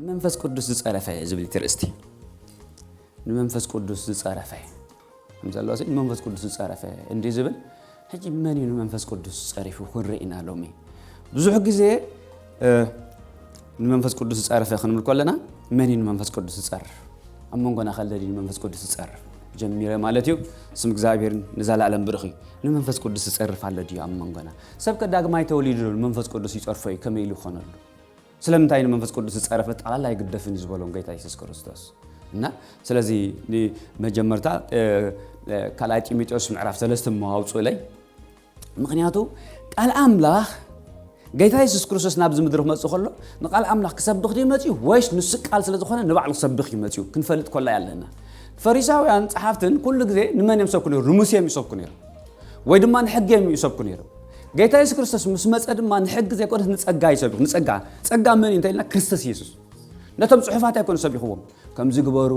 መንፈስ ቅዱስ ዝጸረፈ ዝብል እቲ ርእስቲ። ንመንፈስ ቅዱስ ዝጸረፈ ከም ዘሎ ሲ ንመንፈስ ቅዱስ ዝጸረፈ እንዲ ዝብል፣ ሕጂ መን እዩ ንመንፈስ ቅዱስ ጸሪፉ ክንርኢ ኢና ሎሚ። ብዙሕ ግዜ፣ እ፣ ንመንፈስ ቅዱስ ዝጸረፈ ክንብል ከለና፣ መን እዩ ንመንፈስ ቅዱስ ዝጸርፍ? ኣብ መንጎና ከሎ ድዩ ንመንፈስ ቅዱስ ዝጸርፍ? ጀሚረ ማለት እዩ። ስም እግዚኣብሔር ንዘላለም ብሩኽ እዩ። ንመንፈስ ቅዱስ ዝጸርፍ ኣሎ ድዩ ኣብ መንጎና? ሰብ ከ ዳግማይ ተወሊዱ ዶ ንመንፈስ ቅዱስ ይጸርፎ እዩ? ከመይ ኢሉ ይኾነሉ? ስለምንታይ ንመንፈስ ቅዱስ ዝጸረፈ ጠቕላላ ኣይግደፍን እዩ ዝበሎም ጌታ የሱስ ክርስቶስ። እና ስለዚ ንመጀመርታ፣ እ፣ እ፣ ካልኣይ ጢሞቴዎስ ምዕራፍ ሰለስተ እሞ ኣውጽኡለይ። ምኽንያቱ ቃል ኣምላኽ ጌታ የሱስ ክርስቶስ ናብዚ ምድሪ ክመጽእ ከሎ ንቃል ኣምላኽ ክሰብኽ ድዩ መጽኡ ወይስ ንሱ ቃል ስለ ዝኾነ ንባዕሉ ክሰብኽ እዩ መጽኡ ክንፈልጥ ከሎ ኣለና። ፈሪሳውያን ጸሓፍትን ኩሉ ግዜ ንመን እዮም ይሰብኩ ነይሩ? ንሙሴ እዮም ይሰብኩ ነይሩ። ወይ ድማ ንሕጊ እዮም ይሰብኩ ነይሩ። ጌታ የሱስ ክርስቶስ ምስ መጸ ድማ ንሕጊ ዘይኮነስ ንጸጋ ይሰብኽ። ንጸጋ፣ ጸጋ መን እዩ እንተ ኢልና ክርስቶስ የሱስ። ነቶም ጽሑፋት ኣይኮነ ሰቢኽዎም። ከምዚ ግበሩ፣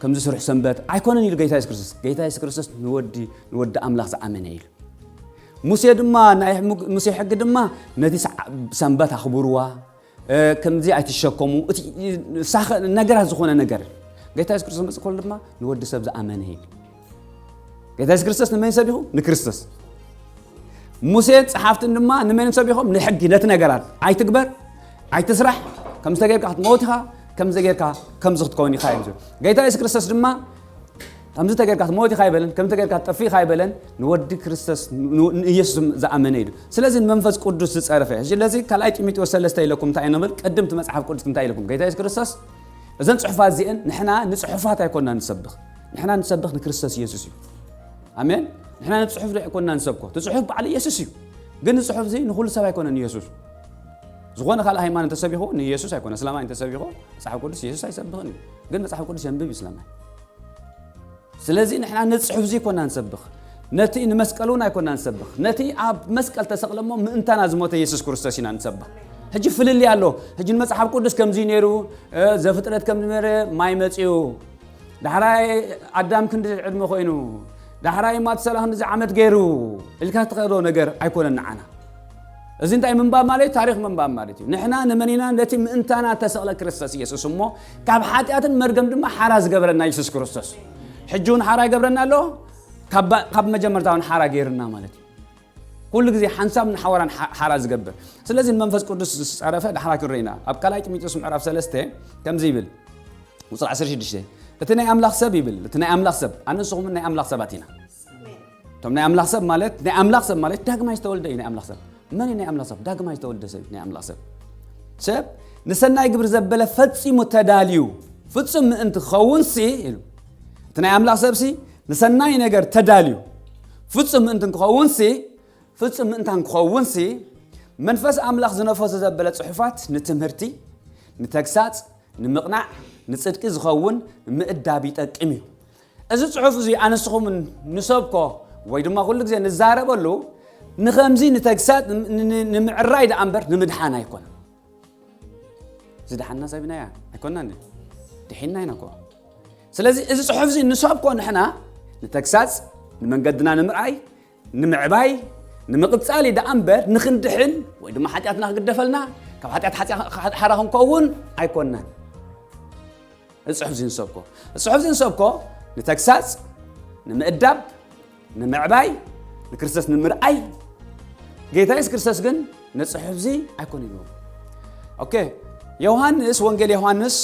ከምዚ ስርሑ ሰንበት ኣይኮነን ኢሉ ጌታ የሱስ ክርስቶስ። ጌታ የሱስ ክርስቶስ ንወዲ፣ ንወዲ ኣምላኽ ዝኣመነ ኢሉ። ሙሴ ድማ ናይ ሕሙ-፣ ሙሴ ሕጊ ድማ ነቲ ሰዓ-፣ ሰንበት ኣኽብርዋ፣ እ፣ ከምዚ ኣይትሸከሙ፣ እቲ ሳኸ-፣ ነገራት ዝኾነ ነገር። ጌታ የሱስ ክርስቶስ መጽእ ከሎ ድማ ንወዲ ሰብ ዝኣመነ ኢሉ። ጌታ የሱስ ክርስቶስ ንመን ሰቢኹ? ንክርስቶስ። ሙሴን ጸሓፍትን ድማ ንመን ሰቢኾም? ንሕጊ፣ ነቲ ነገራት። ኣይትግበር፣ ኣይትስራሕ፣ ከምዚ ተጌርካ ክትመውት ኢኻ፣ ከምዚ ተጌርካ ከምዚ ክትከውን ኢኻ እዮም ዝብል። ጌታ የሱስ ክርስቶስ ድማ ከምዚ ተጌርካ ክትመውት ኢኻ ኣይበለን፣ ከምዚ ተጌርካ ክትጠፍእ ኢኻ ኣይበለን፣ ንወዲ ክርስቶስ፣ ን-፣ ንኢየሱስ ዝኣመነ ኢሉ። ስለዚ ንመንፈስ ቅዱስ ዝጸረፈ። ስለዚ ካልኣይ ጢሞቴዎስ ሰለስተ ኢለኩም እንታይ ንብል? ቅድም እቲ መጽሓፍ ቅዱስ እንታይ ኢለኩም? ጌታ የሱስ ክርስቶስ እዘን ጽሑፋት እዚአን ንሕና ንጽሑፋት ኣይኮና ንሰብኽ። ንሕና ንሰብኽ ንክርስቶስ ኢየሱስ እዩ። ኣሜን። ንሕና ንጽሑፍ ዶ ኣይኮና ንሰብኮ? እቲ ጽሑፍ በዓል ኢየሱስ እዩ። ግን ንጽሑፍ እዚ ንኹሉ ሰብ ኣይኮነን ኢየሱስ። ዝኾነ ካልእ ሃይማኖት ተሰቢኹ ንኢየሱስ ኣይኮነ። እስላማይ እንተሰቢኹ መጽሓፍ ቅዱስ ኢየሱስ ኣይሰብኽን እዩ። ግን መጽሓፍ ቅዱስ የንብብ እዩ እስላማይ። ስለዚ ንሕና ነቲ ጽሑፍ እዚ ኣይኮና ንሰብኽ። ነቲ ንመስቀል እውን ኣይኮና ንሰብኽ። ነቲ ኣብ መስቀል ተሰቕለ እሞ ምእንታና ዝሞተ ኢየሱስ ክርስቶስ ኢና ንሰብኽ። ሕጂ ፍልልይ ኣሎ። ሕጂ ንመጽሓፍ ቅዱስ ከምዚ ነይሩ፣ እ፣ ዘፍጥረት ከም ዝነበረ ማይ መጺኡ። ዳሕራይ ኣዳም ክንዲ ዕድመ ኮይኑ፣ ዳሕራይ ማትሰላ ክንዲ ዓመት ገይሩ ኢልካ ትኸዶ ነገር ኣይኮነን ንዓና። እዚ እንታይ ምንባብ ማለት? ታሪኽ ምንባብ ማለት እዩ። ንሕና ንመን ኢና? ነቲ ምእንታና እተሰቕለ ክርስቶስ ኢየሱስ እሞ፣ ካብ ሓጢኣትን መርገም ድማ ሓራ ዝገበረና ኢየሱስ ክርስቶስ። ሕጂ እውን ሓራ ይገብረና ኣሎ፣ ካብ፣ ካብ መጀመርታ እውን ሓራ ገይርና ማለት እዩ። ኩሉ ግዜ ሓንሳብ ንሓዋራን ሓ-፣ ሓራ ዝገብር። ስለዚ ንመንፈስ ቅዱስ ዝጸረፈ ዳሕራ ክንርኢ ኢና። ኣብ ካልኣይ ጢሞቴዎስ ምዕራፍ ሰለስተ ከምዚ ይብል፣ ቁጽሪ ዓሰርተ ሽዱሽተ፣ "እቲ ናይ ኣምላኽ ሰብ" ይብል፣ እቲ ናይ ኣምላኽ ሰብ፣ ኣነ ንስኹም ናይ ኣምላኽ ሰባት ኢና። እቶም ናይ ኣምላኽ ሰብ ማለት፣ ናይ ኣምላኽ ሰብ ማለት ዳግማይ ዝተወልደ እዩ ናይ ኣምላኽ ሰብ። መን እዩ ናይ ኣምላኽ ሰብ? ዳግማይ ዝተወልደ ሰብ እዩ ናይ ኣምላኽ ሰብ። ሰብ ንሰናይ ግብሪ ዘበለ ፈጺሙ ተዳልዩ ፍጹም ምእንቲ ክኸውንሲ ኢሉ። እቲ ናይ ኣምላኽ ሰብሲ ንሰናይ ነገር ተዳልዩ ፍጹም ምእንቲ ክኸውንሲ፣ ፍጹም ምእንታን ክኸውንሲ፣ መንፈስ ኣምላኽ ዝነፈሶ ዘበለ ጽሑፋት ንትምህርቲ፣ ንተግሳጽ፣ ንምቕናዕ፣ ንጽድቂ ዝኸውን ምእዳብ ይጠቅም እዩ። እዚ ጽሑፍ እዚ ኣነስኹም ንሰብኮ ወይ ድማ ኩሉ ግዜ ንዛረበሉ ንኸምዚ ንተግሳጽ፣ ን-፣ ን-፣ ንምዕራይ ደኣ እምበር ንምድሓን ኣይኮነን። ዝደሓንና ሰብ ኢና ኣይኮንናን። ድሒንና ኢና እኮ። ስለዚ እዚ ጽሑፍ እዚ ንሰብኮ ንሕና ንተግሳጽ፣ ንመንገድና ንምርኣይ፣ ንምዕባይ፣ ንምቕጻል እዩ ደኣ እምበር ንኽንድሕን ወይ ድማ ሓጢኣትና ክግደፈልና፣ ካብ ሓጢኣት ሓጢኣ-፣ ሓራ ክንከውን ኣይኮንናን። እዚ ጽሑፍ እዚ ንሰብኮ። እዚ ጽሑፍ እዚ ንሰብኮ ንተግሳጽ፣ ንምእዳብ፣ ንምዕባይ፣ ንክርስቶስ ንምርኣይ። ጌታ የሱስ ክርስቶስ ግን ነዚ ጽሑፍ እዚ ኣይኮነን ይብሎ። ኦኬ፣ ዮሃንስ፣ ወንጌል ዮሃንስ፣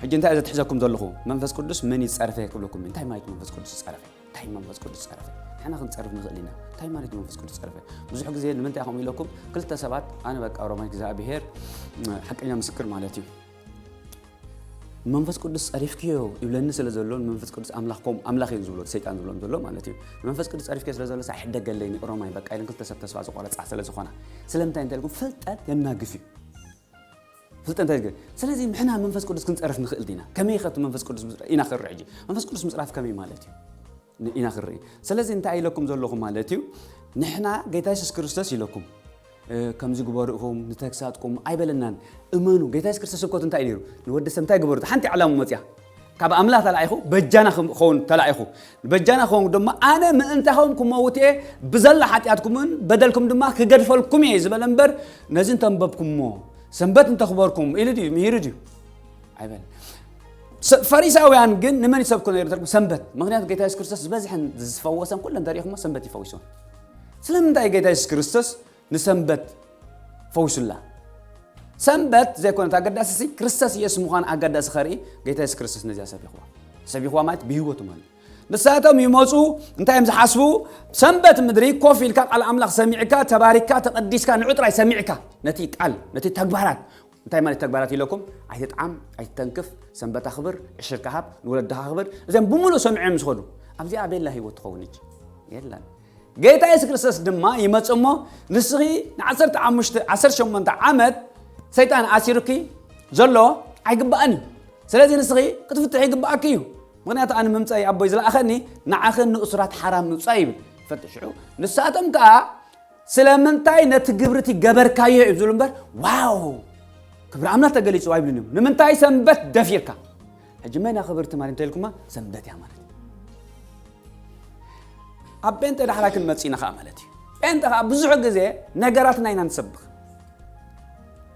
ሕጂ እንታይ እየ ዘትሕዘኩም ዘለኹ? መንፈስ ቅዱስ መን እዩ ዝጸረፈ ክብለኩም እዩ። እንታይ ማለት እዩ መንፈስ ቅዱስ ዝጸረፈ? እንታይ እዩ መንፈስ ቅዱስ ዝጸረፈ? ንሕና ክንጸርፍ ንኽእል ኢና። እንታይ ማለት እዩ መንፈስ ቅዱስ ዝጸረፈ? ብዙሕ ግዜ ንምንታይ ከምኡ ኢለኩም? ክልተ ሰባት፣ ኣነ በቃ ሮማይ እግዚኣብሔር ሓቀኛ ምስክር ማለት እዩ። መንፈስ ቅዱስ ጸሪፍክዮ ይብለኒ ስለ ዘሎ፣ መንፈስ ቅዱስ ኣምላኽ ከም-፣ ኣምላኽ እዩ ዝብሎ፣ ሰይጣን ዝብሎም ዘሎ ማለት እዩ። መንፈስ ቅዱስ ጸሪፍክዮ ስለ ዘሎ፣ ሳይ ሕደገለይ ንሮማይ በቃ ኢለን ክልተ ሰብ ተስፋ ዝቆረጻ ስለ ዝኾና። ስለምንታይ እንታይ ኢልኩም? ፍልጠት የናግፍ እዩ። ፍልጠት እንታይ ዝገ-፣ ስለዚ ንሕና መንፈስ ቅዱስ ክንጸርፍ ንኽእል ዲና? ከመይ ከ እቲ መንፈስ ቅዱስ ምጽ-፣ ኢና ክርኢ ሕጂ? መንፈስ ቅዱስ ምጽራፍ ከመይ ማለት እዩ? ን-፣ ኢና ክርኢ። ስለዚ እንታይ ኢለኩም ዘለኹ ማለት እዩ? ንሕና ጌታ የሱስ ክርስቶስ ኢለኩም፣ እ፣ ከምዚ ግበሩ ኢኹም፣ ንተግሳጽኩም ኣይበለናን። እመኑ። ጌታ የሱስ ክርስቶስ እኮ እንታይ ነይሩ? ንወዲ ሰብ እንታይ ግበሩ? ሓንቲ ዕላማ መጽያ። ካብ ኣምላኽ ተላኢኹ፣ በጃና ክም-፣ ክኸውን ተላኢኹ። በጃና ክኸውን ድማ ኣነ ምእንታኹም ክመውት እየ፣ ብዘላ ሓጢኣትኩምን በደልኩም ድማ ክገድፈልኩም እየ ዝበለ እምበር፣ ነዚ እንተንበብኩምዎ፣ ሰንበት እንተኽበርኩም ኢሉ ድዩ? ምሂሩ ድዩ? ኣይበል። ፈሪሳውያን ግን ንመን ይሰብኩ ነሩ ተልኩም? ሰንበት። ምክንያቱ ጌታ የሱስ ክርስቶስ ዝበዝሐን ዝፈወሰን ኩለን ተሪእኹሞ ሰንበት ይፈዊሶም። ስለምንታይ ጌታ የሱስ ክርስቶስ ንሰንበት ፈዊሱላ? ሰንበት ዘይኮነት ኣገዳሲ ሲ ክርስቶስ ኢየሱስ ምዃን ኣገዳሲ ኸርኢ ጌታ የሱስ ክርስቶስ ነዚኣ ሰቢኽዋ። ሰቢኽዋ ማለት ብህይወቱ ማለት ንሳቶም ይመፁ። እንታይ እዮም ዝሓስቡ? ሰንበት ምድሪ ኮፍ ኢልካ ቃል ኣምላኽ ሰሚዕካ ተባሪካ ተቐዲስካ ንዑ ጥራይ ሰሚዕካ ነቲ ቃል ነቲ ተግባራት እንታይ ማለት ተግባራት ኢለኩም? ኣይትጥዓም፣ ኣይትተንክፍ፣ ሰንበት ኣኽብር፣ ዕሽርካ ሃብ፣ ንወለድኻ ኣኽብር። እዚኦም ብምሉእ ሰሚዖም ዝኸዱ ኣብዚኣ ቤላ ህይወት ትኸውን እጂ የለን። ጌታ የሱስ ክርስቶስ ድማ ይመጽእ እሞ ንስኺ ንዓሰርተ ሓሙሽተ ዓሰርተ ሸሞንተ ዓመት ሰይጣን ኣሲሩኪ ዘሎ ኣይግባእን እዩ። ስለዚ ንስኺ ክትፍትሒ ይግባኣኪ እዩ። ምክንያቱ ኣነ ምምፀይ ኣቦይ ዝለኣኸኒ ንዓኽን ንእሱራት ሓራም ምውፃእ ይብል። ፈትሽዑ ንሳቶም ከዓ ስለምንታይ ነቲ ግብሪ እቲ ገበርካዮ እዩ ዝብሉ እምበር ዋው ክብሪ ኣምላኽ ተገሊጹ ኣይብሉን እዮም። ንምንታይ ሰንበት ደፊርካ? ሕጂ መን እያ ክብርቲ ማለት እንተልኩማ ሰንበት እያ ማለት እዩ። ኣብ ጴንጤ ዳሕራይ ክንመጽእ ኢና ኸዓ ማለት እዩ። ጴንጤ ኸዓ ብዙሕ ግዜ ነገራትና ኢና ንሰብኽ።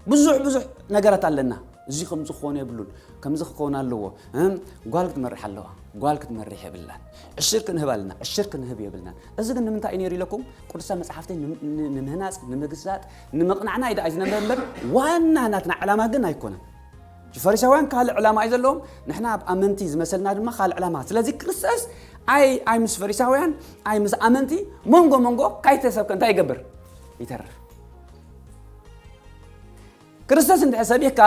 ብዙሕ ብዙሕ ነገራት ኣለና። እዚ ከምዚ ክኾን የብሉን፣ ከምዚ ክኸውን ኣለዎ። እም፣ ጓል ክትመርሕ ኣለዋ፣ ጓል ክትመርሕ የብላን። ዕሽር ክንህብ ኣለና፣ ዕሽር ክንህብ የብልናን። እዚ ግን ንምንታይ እዩ ነይሩ ኢለኩም? ቅዱሳን መጽሓፍቲ ን- ን- ንምህናጽ፣ ንምግሳጥ፣ ንምቕናዕና እዩ ደኣ ዝነበረ እምበር ዋና ናትና ዕላማ ግን ኣይኮነን። ፈሪሳውያን ካልእ ዕላማ እዩ ዘለዎም፣ ንሕና ኣብ ኣመንቲ ዝመሰልና ድማ ካልእ ዕላማ። ስለዚ ክርስቶስ ኣይ ኣይ ምስ ፈሪሳውያን ኣይ ምስ ኣመንቲ መንጎ መንጎ ካይተሰብከ እንታይ ይገብር? ይተርፍ። ክርስቶስ እንድሕር ሰቢኽካ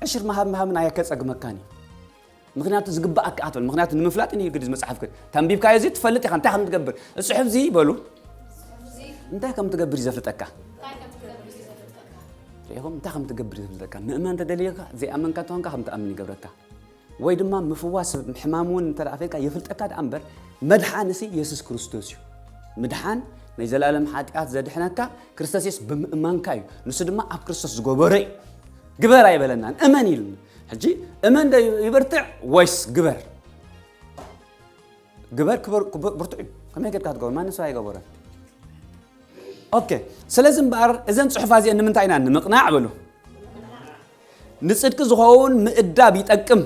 ዕሽር ምሃብ ምሃብ ናይ ከጸግመካን እዩ። ምክንያቱ ዝግባኣካ ኣትበል። ምክንያቱ ንምፍላጥ እዩ ግዲ መጽሓፍ ግን ተንቢብካዮ እዚ ትፈልጥ ኢኻ እንታይ ከም ትገብር። እዚ ጽሑፍ እዚ በሉ እንታይ ከም ትገብር እዩ ዘፍልጠካ። ሪኢኹም እንታይ ከም ትገብር እዩ ዘፍልጠካ። ምእማን ተደልየካ ዘይኣመንካ እንተኾንካ ከም ትኣምን ይገብረካ። ወይ ድማ ምፍዋስ ሕማም እውን እንተ ደኣ ፈይድካ የፍልጠካ ደኣ እምበር መድሓን እሲ የሱስ ክርስቶስ እዩ። ምድሓን ናይ ዘላለም ሓጢኣት ዘድሕነካ ክርስቶስ የሱስ ብምእማንካ እዩ። ንሱ ድማ ኣብ ክርስቶስ ዝገበሮ እዩ። ግበር ኣይበለናን፣ እመን ኢሉ። ሕጂ እመን ዶ ይበርትዕ ወይስ ግበር? ግበር ክበር- ክበር- ብርቱዕ እዩ። ከመይ ጌርካ ትገብሮ? ማንም ሰብ ኣይገበሮን። ኦኬ፣ ስለዚ እምበኣር እዘን ጽሑፋ እዚአን ንምንታይ ኢና ንምቕናዕ በሉ? ንጽድቂ ዝኸውን ምእዳብ ይጠቅም።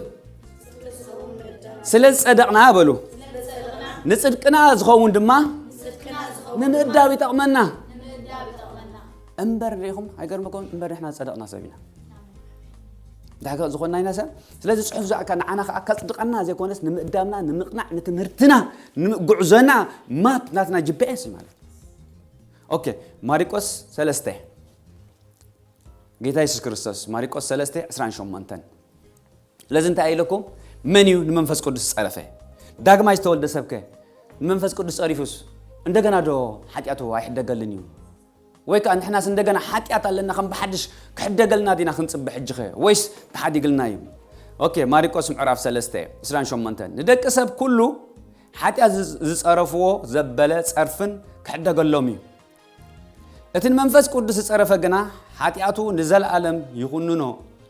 ስለ ዝጸደቕና በሉ። ንጽድቅና ዝኸውን ድማ ንምእዳብ ይጠቕመና። እምበር ርኢኹም ኣይገርመኩም? እምበር ንሕና ዝጸደቕና ሰብ ኢና። እንታይ ከ ዝኾንና ኢና ሰብ? ስለዚ ጽሑፍ ዝኣካ ንዓና ከኣ ከጽድቐና ዘይኮነስ ንምእዳብና፣ ንምቕናዕ፣ ንትምህርትና፣ ንጉዕዞና ማፕ ናትና ጂ ፒ ኤስ እዩ ማለት። ኦኬ፣ ማሪቆስ ሰለስተ ጌታ የሱስ ክርስቶስ ማሪቆስ ሰለስተ ዕስራን ሸሞንተን። ስለዚ እንታይ ኢለኩም? መን እዩ ንመንፈስ ቅዱስ ዝጸረፈ? ዳግማይ ዝተወልደ ሰብከ ንመንፈስ ቅዱስ ጸሪፉስ እንደገና ዶ ሓጢኣቱ ኣይሕደገልን እዩ? ወይ ከኣ ንሕናስ እንደገና ሓጢኣት ኣለና ከም ብሓድሽ ክሕደገልና ዲና ክንጽበ ሕጂኸ? ወይስ ተሓዲግልና እዩ? ኦኬ፣ ማሪቆስ ምዕራፍ ሰለስተ ዕስራን ሸሞንተን። ንደቂ ሰብ ኩሉ ሓጢኣት ዝ- ዝጸረፍዎ ዘበለ ጸርፍን ክሕደገሎም እዩ። እቲ ንመንፈስ ቅዱስ ዝጸረፈ ግና ሓጢኣቱ ንዘለኣለም ይኹንኖ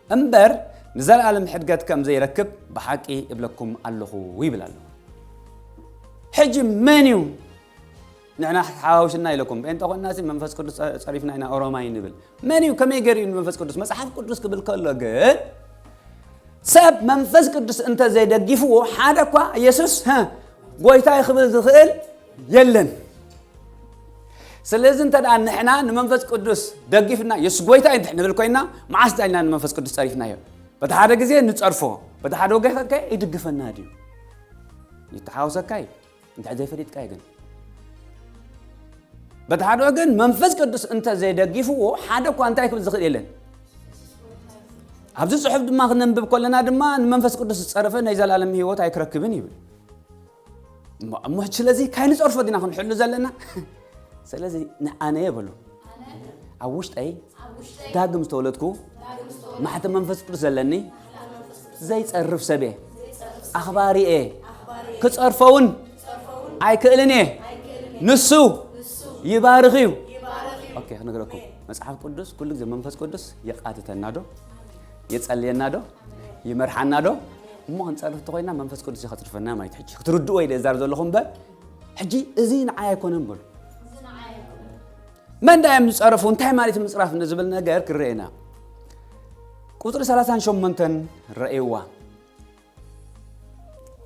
እምበር ንዘለኣለም ሕድገት ከም ዘይረክብ ብሓቂ እብለኩም ኣለኹ ይብል ኣሎ። ሕጂ መን እዩ ንሕና ሓዋውስና ኢለኩም ጴንጠ ኮንና ሲ መንፈስ ቅዱስ ጸ- ጸሪፍና ኢና ኦሮማይ ንብል? መን እዩ ከመይ ገይሩ እዩ ንመንፈስ ቅዱስ? መጽሓፍ ቅዱስ ክብል ከሎ ግን ሰብ መንፈስ ቅዱስ እንተ ዘይደጊፍዎ ሓደ እኳ ኢየሱስ ሀ፣ ጎይታይ ክብል ዝኽእል የለን። ስለዚ እንተ ደኣ ንሕና ንመንፈስ ቅዱስ ደጊፍና የሱስ ጎይታ እዩ እንድሕር ንብል ኮይና መዓስ ዳልና ንመንፈስ ቅዱስ ጸሪፍናዮ? በቲ ሓደ ግዜ ንጸርፎ፣ በቲ ሓደ ወገን ከ ይድግፈና ድዩ? ይተሓወሰካ እዩ እንድሕር ዘይፈሊጥካ እዩ ግን በቲ ሓደ ወገን መንፈስ ቅዱስ እንተ ዘይደጊፍዎ ሓደ እኳ እንታይ ክብል ዝኽእል የለን። ኣብዚ ጽሑፍ ድማ ክነንብብ ከለና ድማ ንመንፈስ ቅዱስ ዝጸረፈ ናይ ዘላለም ህይወት ኣይክረክብን ይብል። እሞ- እሞ ስለዚ ካይንጸርፎ ዲና ክንሕሉ ዘለና? ስለዚ ንኣነ የበሉ ኣብ ውሽጠይ ዳግም ዝተወለድኩ ማሕተም መንፈስ ቅዱስ ዘለኒ ዘይጸርፍ ሰብ እየ። ኣኽባሪ እየ። ክጸርፎ እውን ኣይክእልን እየ። ንሱ ይባርኽ እዩ። ኦኬ፣ ክነግረኩም መጽሓፍ ቅዱስ ኩሉ ግዜ መንፈስ ቅዱስ የቃትተና ዶ የጸልየና ዶ ይመርሓና ዶ? እሞ ክንጸርፍ እንተኮይና መንፈስ ቅዱስ እዩ ከጽርፈና ማለት ሕጂ ክትርድኡ ወይ ዛር ዘለኹም እምበር ሕጂ እዚ ንዓይ ኣይኮነን በሉ። መን ዳ እዮም ዝጸረፉ እንታይ ማለት እዩ ምጽራፍ ንዝብል ነገር ክረኤና። ቁፅሪ ሰላሳን ሸሞንተን ረእይዋ።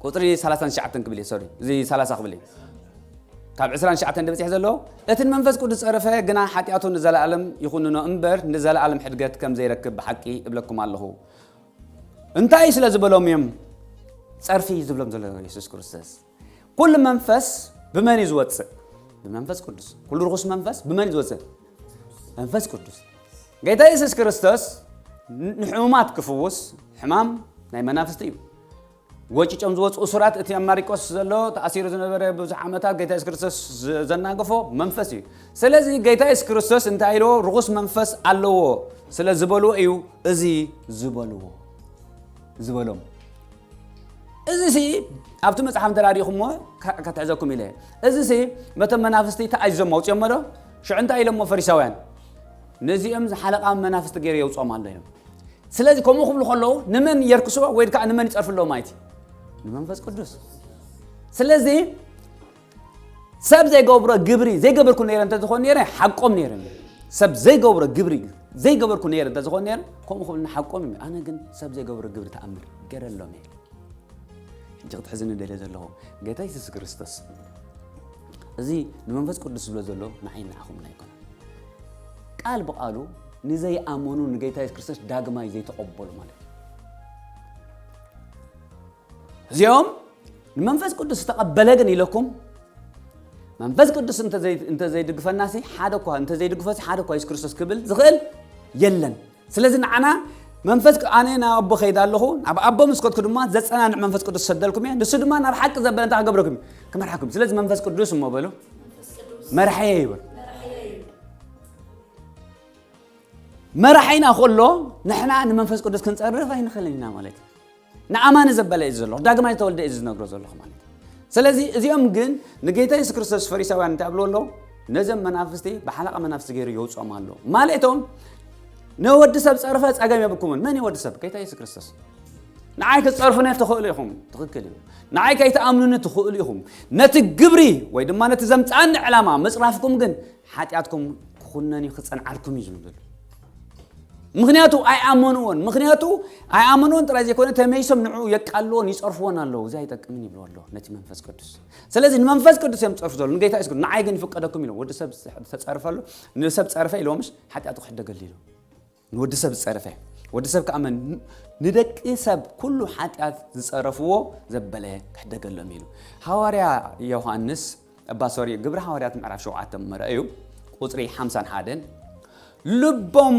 ቁፅሪ ሰላሳን ትሽዓተን ክብል እየ፣ ሶሪ፣ እዚ ሰላሳ ክብል እየ። ካብ ዕስራን ትሽዓተን ድበፅሕ ዘሎ፣ እቲ ንመንፈስ ቅዱስ ጸረፈ ግና ሓጢኣቱ ንዘለኣለም ይኹንኖ እምበር ንዘለኣለም ሕድገት ከም ዘይረክብ ብሓቂ እብለኩም ኣለኹ። እንታይ ስለ ዝበሎም እዮም ጸርፊ ዝብሎም ዘሎ የሱስ ክርስቶስ? ኩሉ መንፈስ ብመን እዩ ዝወጽእ? ብመንፈስ ቅዱስ። ኩሉ ርኹስ መንፈስ ብመን እዩ ዝወጽእ? መንፈስ ቅዱስ። ጌታ የሱስ ክርስቶስ ን-፣ ንሕሙማት ክፍውስ፣ ሕማም ናይ መናፍስቲ እዩ። ወጭጮም ዝወፁ እሱራት፣ እቲ ኣብ ማሪቆስ ዘሎ ተኣሲሩ ዝነበረ ብዙሕ ዓመታት ጌታ የሱስ ክርስቶስ ዘ-፣ ዘናገፎ መንፈስ እዩ። ስለዚ ጌታ የሱስ ክርስቶስ እንታይ ኢልዎ? ርኹስ መንፈስ ኣለዎ ስለ ዝበልዎ እዩ እዚ ዝበልዎ፣ ዝበሎም። እዚ ሲ ኣብቲ መጽሓፍ እንተ ዳሪኹሞ ካ-፣ ከትሕዘኩም ኢለ። እዚ ሲ በቶም መናፍስቲ ተኣዚዞም ኣውፅኦሞ ዶ? ሽዑ እንታይ ኢሎሞ ፈሪሳውያን? ነዚኦም ሓለቓ መናፍስቲ ገይሩ የውፅኦም ኣሎ እዮም። ስለዚ ከምኡ ክብሉ ከለዉ ንመን የርክስዎ ወይ ከዓ ንመን ይጸርፍለዎ ማለት እዩ? ንመንፈስ ቅዱስ። ስለዚ ሰብ ዘይገብሮ ግብሪ ዘይገበርኩ ነይረ እንተዝኾን ነይረ ሓቆም ነይረ። ሰብ ዘይገብሮ ግብሪ ዘይገበርኩ ነይረ እንተዝኾን ነይረ ከምኡ ክብሉ ሓቆም እዩ። ኣነ ግን ሰብ ዘይገብሮ ግብሪ ተኣምር ገይረሎም እየ። ሕጂ ክትሕዝኒ ደልየ ዘለኹ ጌታ የሱስ ክርስቶስ እዚ ንመንፈስ ቅዱስ ዝብሎ ዘሎ ንዓይ ንዓኹም ኣይኮነን። ቃል ብቃሉ ንዘይኣመኑ ንጌታ የሱስ ክርስቶስ ዳግማይ ዘይተቐበሉ ማለት እዩ። እዚኦም ንመንፈስ ቅዱስ ዝተቐበለ ግን ኢለኩም መንፈስ ቅዱስ እንተዘይ-፣ እንተዘይድግፈናሲ ሓደ እኳ፣ እንተዘይድግፈሲ ሓደ እኳ የሱስ ክርስቶስ ክብል ዝኽእል የለን። ስለዚ ንዓና መንፈስ ቅ-፣ ኣነ ናብ ኣቦ ከይደ ኣለኹ፣ ናብ ኣቦ ምስ ከድኩ ድማ ዘጸናንዕ መንፈስ ቅዱስ ክሰደልኩም እየ፣ ንሱ ድማ ናብ ሓቂ ዘበለ እንታይ ክገብረኩም እዩ? ክመርሓኩም። ስለዚ መንፈስ ቅዱስ እሞ በሉ፣ መርሓየ ይበሉ። መርሓይና ከሎ ንሕና ንመንፈስ ቅዱስ ክንጸርፍ ኣይንኽእልን ኢና ማለት እዩ። ንኣማኒ ዘበለ እዩ ዘሎ፣ ዳግማይ ዝተወልደ እዩ ዝነግሮ ዘለኹ ማለት እዩ። ስለዚ እዚኦም ግን ንጌታ የሱስ ክርስቶስ ፈሪሳውያን እንታይ ይብልዎ ኣለዉ? ነዞም መናፍስቲ ብሓለቓ መናፍስቲ ገይሩ የውፅኦም ኣሎ። ማለቶም ንወዲ ሰብ ጸርፈ ጸገም የብኩምን። መን እዩ ወዲ ሰብ? ጌታ የሱስ ክርስቶስ። ንዓይ ክትጸርፉኒ ትኽእሉ ኢኹም፣ ትኽክል እዩ። ንዓይ ከይትኣምኑኒ ትኽእሉ ኢኹም። ነቲ ግብሪ ወይ ድማ ነቲ ዘምጽኣኒ ዕላማ ምጽራፍኩም ግን ሓጢኣትኩም ክኹነን እዩ፣ ክጸንዓልኩም እዩ ዝብል ዘሎ። ምኽንያቱ ኣይኣመንዎን። ምኽንያቱ ኣይኣመንዎን ጥራይ ዘይኮነ ተመይሶም ንዕኡ የቃልዎን ይጸርፍዎን ኣለዉ። እዚ ኣይጠቅምን ይብልዎ ኣለዉ ነቲ መንፈስ ቅዱስ። ስለዚ ንመንፈስ ቅዱስ እዮም ዝጸርፉ ዘለዉ፣ ንጌታ የሱስ ክርስቶስ። ንዓይ ግን ይፍቀደኩም ኢሎም። ወዲ ሰብ ተጸርፈ ኣሎ፣ ንሰብ ጸርፈ ኢልዎምሽ ሓጢኣቱ ክሕደገሉ ኢሉ። ንወዲ ሰብ ዝጸረፈ። ወዲ ሰብ ከኣ መን? ንደቂ ሰብ ኩሉ ሓጢኣት ዝጸረፍዎ ዘበለ ክሕደገሎም ኢሉ። ሃዋርያ ዮሃንስ፣ እባ ሶሪ፣ ግብሪ ሃዋርያት ምዕራፍ ሸውዓተ መርኣዩ ቁጽሪ ሓምሳን ሓደን፣ ልቦም፣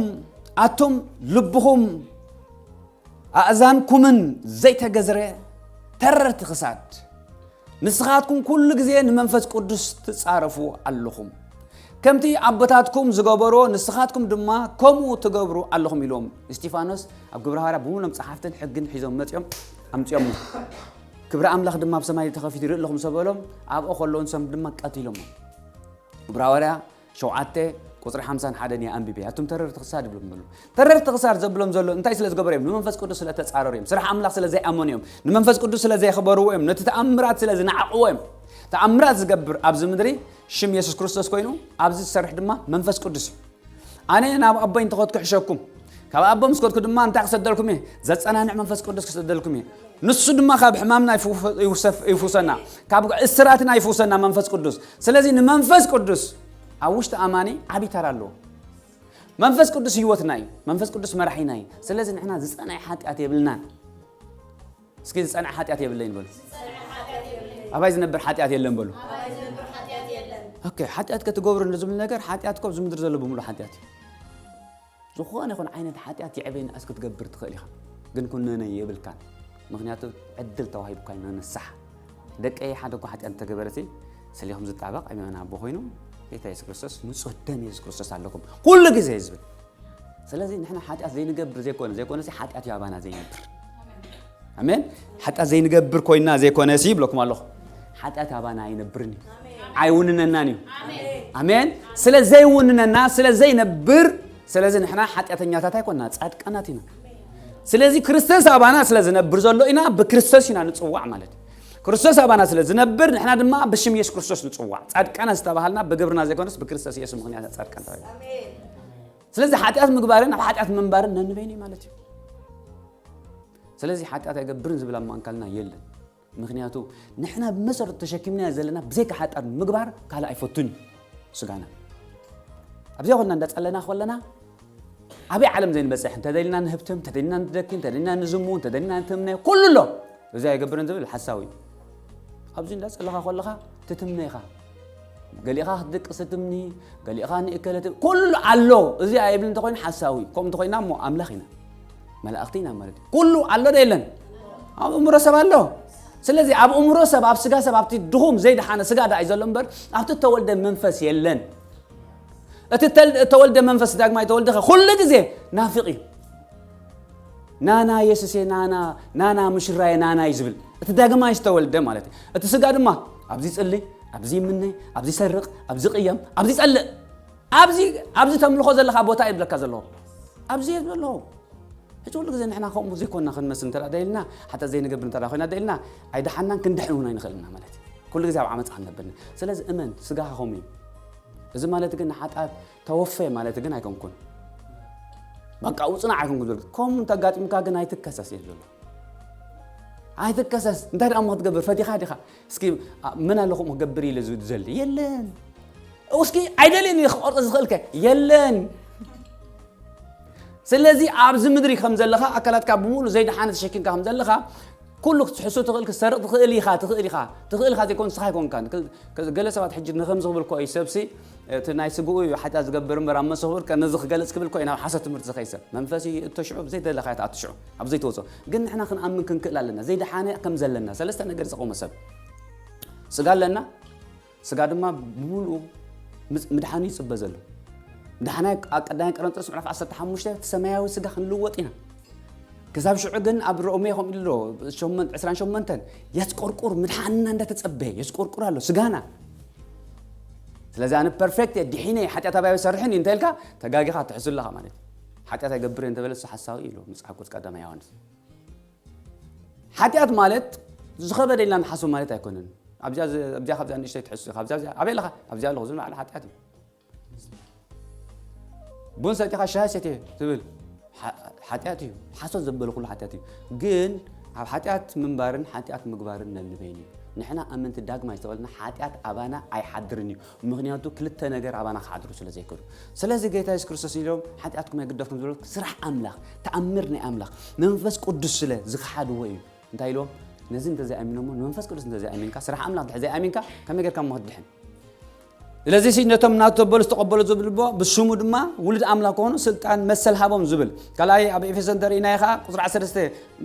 ኣቱም ልብኹም ኣእዛንኩምን ዘይተገዝረ ተረርቲ ክሳድ፣ ንስኻትኩም ኩሉ ግዜ ንመንፈስ ቅዱስ ትጻረፉ ኣለኹም። ከምቲ ኣቦታትኩም ዝገበሮ ንስኻትኩም ድማ ከምኡ ትገብሩ ኣለኹም ኢሎም። እስጢፋኖስ ኣብ ግብረ ሃዋርያ ብምሉኦም ጸሓፍትን ሕግን ሒዞም መጺኦም ኣምጺኦም። ክብሪ ኣምላኽ ድማ ብሰማይ ተኸፊቱ ይርኢ ኣለኹም ሰበሎም ኣብኦ ከለዉ ንሶም ድማ ቀቲሎሞ። ግብረ ሃዋርያ ሸውዓተ ቁጽሪ ሓምሳን ሓደን እየ ኣንቢበ። ኣቱም ተረርቲ ክሳድ ይብሎም በሉ። ተረርቲ ክሳድ ዘብሎም ዘሎ እንታይ ስለ ዝገበሩ እዮም? ንመንፈስ ቅዱስ ስለ ተጻረሩ እዮም። ስራሕ ኣምላኽ ስለ ዘይኣመኑ እዮም። ንመንፈስ ቅዱስ ስለ ዘየኽበርዎ እዮም። ነቲ ተኣምራት ስለ ዝነዓቕዎ እዮም። ተኣምራት ዝገብር ኣብዚ ምድሪ ሽም የሱስ ክርስቶስ ኮይኑ ኣብዚ ዝሰርሕ ድማ መንፈስ ቅዱስ እዩ። ኣነ ናብ ኣቦይ እንተኸድኩ ሕሸኩም፣ ካብ ኣቦ ምስ ከድኩ ድማ እንታይ ክሰደልኩም እየ? ዘጸናንዕ መንፈስ ቅዱስ ክሰደልኩም እየ። ንሱ ድማ ካብ ሕማምና ይፍወ-፣ ይውሰፍ-፣ ይፍውሰና፣ ካብ እስራትና ይፍውሰና መንፈስ ቅዱስ። ስለዚ ንመንፈስ ቅዱስ ኣብ ውሽጢ ኣማኒ ዓቢ ተራ ኣለዎ። መንፈስ ቅዱስ ህይወትና እዩ። መንፈስ ቅዱስ መራሒና እዩ። ስለዚ ንሕና ዝጸንዐ ሓጢኣት የብልናን። እስኪ ዝጸንዐ ሓጢኣት የብለይን በሉ። ኣባይ ዝነብር ሓጢኣት የለን በሉ። ኦኬ፣ ሓጢኣት ከትገብሩ ንዝብል ነገር ሓጢኣት እኮ ኣብዚ ምድሪ ዘሎ ብምሉእ ሓጢኣት እዩ። ዝኾነ ይኹን ዓይነት ሓጢኣት የዕበይ ንኣስ ክትገብር ትኽእል ኢኻ፣ ግን ኩነነ የብልካን። ምኽንያቱ ዕድል ተዋሂብካ እዩ ንንስሓ። ደቀይ ሓደ እኳ ሓጢኣት እንተገበረሲ ሰሊኹም ዝጣበቕ ኣሜን ኣቦ ኮይኑ ጌታ የሱስ ክርስቶስ ንጹህ ደም የሱስ ክርስቶስ ኣለኩም ኩሉ ግዜ እዩ ዝብል። ስለዚ ንሕና ሓጢኣት ዘይንገብር ዘይኮነ፣ ዘይኮነሲ ሓጢኣት እዩ ኣባና ዘይነብር። ኣሜን። ሓጢኣት ዘይንገብር ኮይና ዘይኮነሲ ይብለኩም ኣለኹ። ሓጢኣት ኣባና ኣይነብርን እዩ። ኣይውንነናን እዩ። ኣሜን። ስለ ዘይውንነና፣ ስለ ዘይነብር፣ ስለዚ ንሕና ሓጢኣተኛታት ኣይኮንና፣ ጻድቃናት ኢና። ስለዚ ክርስቶስ ኣባና ስለ ዝነብር ዘሎ ኢና፣ ብክርስቶስ ኢና ንጽዋዕ ማለት እዩ። ክርስቶስ ኣባና ስለ ዝነብር፣ ንሕና ድማ ብሽም የሱስ ክርስቶስ ንጽዋዕ። ጻድቃናት ዝተባሃልና ብግብርና ዘይኮነስ ብክርስቶስ የሱስ ምኽንያት ጻድቃን ተባሂልና። ስለዚ ሓጢኣት ምግባርን ኣብ ሓጢኣት ምንባርን ነንበይኑ እዩ ማለት እዩ። ስለዚ ሓጢኣት ኣይገብርን ዝብል ኣብ ማእከልና የለን። ምኽንያቱ ንሕና ብመሰረቱ ተሸኪምናዮ ዘለና ብዘይካ ሓጢኣት ምግባር ካልእ ኣይፈቱን እዩ ስጋና። ኣብዚኣ ኮንና እንዳጸለና ከለና ኣበይ ዓለም ዘይንበጽሕ፣ እንተደሊና ንህብትም፣ እንተደሊና ንደኪ፣ እንተደሊና ንዝሙ፣ እንተደሊና ንትምነ፣ ኩሉ ኣሎ። እዚ ኣይገብርን ዝብል ሓሳዊ እዩ። ኣብዚ እንዳጸለኻ ከለኻ ትትምነ ኢኻ። ገሊኻ ክትድቅስ ትትምኒ፣ ገሊኻ ንእከለ ትብ-፣ ኩሉ ኣሎ። እዚ ኣይብል እንተኾይኑ ሓሳዊ እዩ። ከምኡ እንተኾይና እሞ ኣምላኽ ኢና። መላእኽቲ ኢና ማለት እዩ። ኩሉ ኣሎ ዶ የለን? ኣብ እምሮ ሰብ ኣሎ። ስለዚ ኣብ እምሮ ሰብ፣ ኣብ ስጋ ሰብ፣ ኣብቲ ድኹም ዘይደሓነ ስጋ ደኣ እዩ ዘሎ እምበር ኣብቲ እተወልደ መንፈስ የለን። እቲ ተል-፣ እተወልደ መንፈስ ዳግማይ ተወልደ ኸ ኩሉ ግዜ ናፍቕ እዩ። ናና የሱሴ፣ ናና፣ ናና ሙሽራየ፣ ናና እዩ ዝብል። እቲ ዳግማይ ዝተወልደ ማለት እዩ። እቲ ስጋ ድማ ኣብዚ ይጽሊ፣ ኣብዚ ይምነ፣ ኣብዚ ይሰርቕ፣ ኣብዚ ይቕየም፣ ኣብዚ ይጸልእ፣ ኣብዚ፣ ኣብዚ ተምልኾ ዘለኻ ቦታ እዩ ዝብለካ ዘለዎ። ኣብዚ እዩ ዘለዎ። ሕጂ ኩሉ ግዜ ንሕና ከምኡ ዘይኮንና ክንመስል እንተ ደኣ ደኢልና፣ ሓጢኣት ዘይንገብር እንተ ደኣ ኮይና ደኢልና፣ ኣይደሓንናን ክንድሕን እውን ኣይንኽእልና ማለት እዩ። ኩሉ ግዜ ኣብ ዓመጻ ክንነብር። ስለዚ እመን፣ ስጋኻ ከምኡ እዩ። እዚ ማለት ግን ንሓጢኣት ተወፈ ማለት ግን ኣይኮንኩን። በቃ ውጽና ኣይኮንኩን ዝብል። ከምኡ እንተ ኣጋጢሙካ ግን ኣይትከሰስ እዩ ዘሎ። ኣይትከሰስ። እንታይ ደኣ እሞ ክትገብር ፈቲኻ ዲኻ? እስኪ፣ ኣ-፣ መን ኣሎ ከምኡ ክገብር ኢለ ዝብል ዘሊ? የለን። እስኪ ኣይደልን እዩ ክቆርጽ ዝኽእልከ? የለን። ስለዚ ኣብዚ ምድሪ ከም ዘለኻ ኣካላትካ ብምሉእ ዘይደሓነ ተሸኪምካ ከም ዘለኻ ኩሉ ክትሕሱ ትኽእል፣ ክትሰርቕ ትኽእል ኢኻ፣ ትኽእል ኢኻ፣ ትኽእል ኢኻ ዘይኮን ንስኻ ኣይኮንካን። ክ-፣ ክ-፣ ገለ ሰባት ሕጂ ንኸምዚ ክብል እኮ እዩ ሰብሲ፣ እቲ ናይ ስግኡ እዩ ሓጢኣት ዝገብር እምበር ኣብ መሰኹ ክብል ከ ነዚ ክገልጽ ክብል እኮ እዩ ናብ ሓሶት ትምህርቲ ዝኸይሰብ። መንፈስ እዩ እቶ ሽዑ ብዘይደለኻዮ ትኣቱ ሽዑ፣ ኣብ ዘይትወጾ። ግን ንሕና ክንኣምን ክንክእል ኣለና። ዘይደሓነ ከም ዘለና ሰለስተ ነገር ዝቐውመ ሰብ። ስጋ ኣለና፣ ስጋ ድማ ብምሉኡ ምጽ-፣ ምድሓኑ ይጽበ ዘሎ። ምድሓና ኣብ ቀዳማይ ቆሮንቶስ ምዕራፍ ዓሰርተ ሓሙሽተ እቲ ሰማያዊ ስጋ ክንልወጥ ኢና። ክሳብ ሽዑ ግን ኣብ ሮሜ ከምኡ ኢሉ ኣሎ፣ ሸሞን-፣ ዕስራን ሸሞንተን የስቆርቁር፣ ምድሓንና እንዳተጸበየ የስቆርቁር ኣሎ ስጋና። ስለዚ ኣነ ፐርፌክት እየ፣ ድሒነ እየ፣ ሓጢኣት ኣባይ ኣይሰርሕን እዩ እንተኢልካ ተጋጊኻ ትሕሱ ኣለኻ ማለት እዩ። ሓጢኣት ኣይገብር እየ እንተበለ እሱ ሓሳዊ እዩ ኢሉ መጽሓፍ ቅዱስ ቀዳማይ ዮሃንስ። ሓጢኣት ማለት ዝኸበደ ኢልና ንሓስቦ ማለት ኣይኮነን። ኣብዚኣ ዝ-፣ ኣብዚኣ ካብዚኣ ንእሽተይ ትሕሱ ኢኻ፣ ኣብዚኣ፣ ኣብዚኣ፣ ኣበይ ኣለኻ? ኣብዚኣ ኣለኹ ዝብል ባዕሉ ሓጢኣት እዩ። ቡን ሰቲኻ ሻሂ ሰትየ ትብል ሓ-፣ ሓጢኣት እዩ። ሓሶት ዘበለ ኩሉ ሓጢኣት እዩ። ግን ኣብ ሓጢኣት ምንባርን ሓጢኣት ምግባርን ነንበይኑ እዩ። ንሕና ኣመንቲ ዳግማይ ዝተወልድና ሓጢኣት ኣባና ኣይሓድርን እዩ። ምኽንያቱ ክልተ ነገር ኣባና ክሓድሩ ስለ ዘይክእሉ። ስለዚ ጌታ የሱስ ክርስቶስ ኢሎም ሓጢኣትኩም ኣይግደፍኩም ዝበሎ ስራሕ ኣምላኽ፣ ተኣምር ናይ ኣምላኽ፣ መንፈስ ቅዱስ ስለ ዝኸሓድዎ እዩ። እንታይ ኢልዎም? ነዚ እንተዘይኣሚኖሞ፣ ንመንፈስ ቅዱስ እንተዘይኣሚንካ፣ ስራሕ ኣምላኽ እንድሕር ዘይኣሚንካ፣ ከመይ ጌርካ እሞ ክትድሕን? ስለዚ ሲ ነቶም ናቱ ዘበሉ ዝተቐበሉ ዝብልዎ፣ ብስሙ ድማ ውሉድ ኣምላኽ ክኾኑ ስልጣን መሰል ሃቦም ዝብል። ካልኣይ ኣብ ኤፌሶ እንተርኢናዮ ኸዓ ቁጽሪ ዓሰርተ ሰለስተ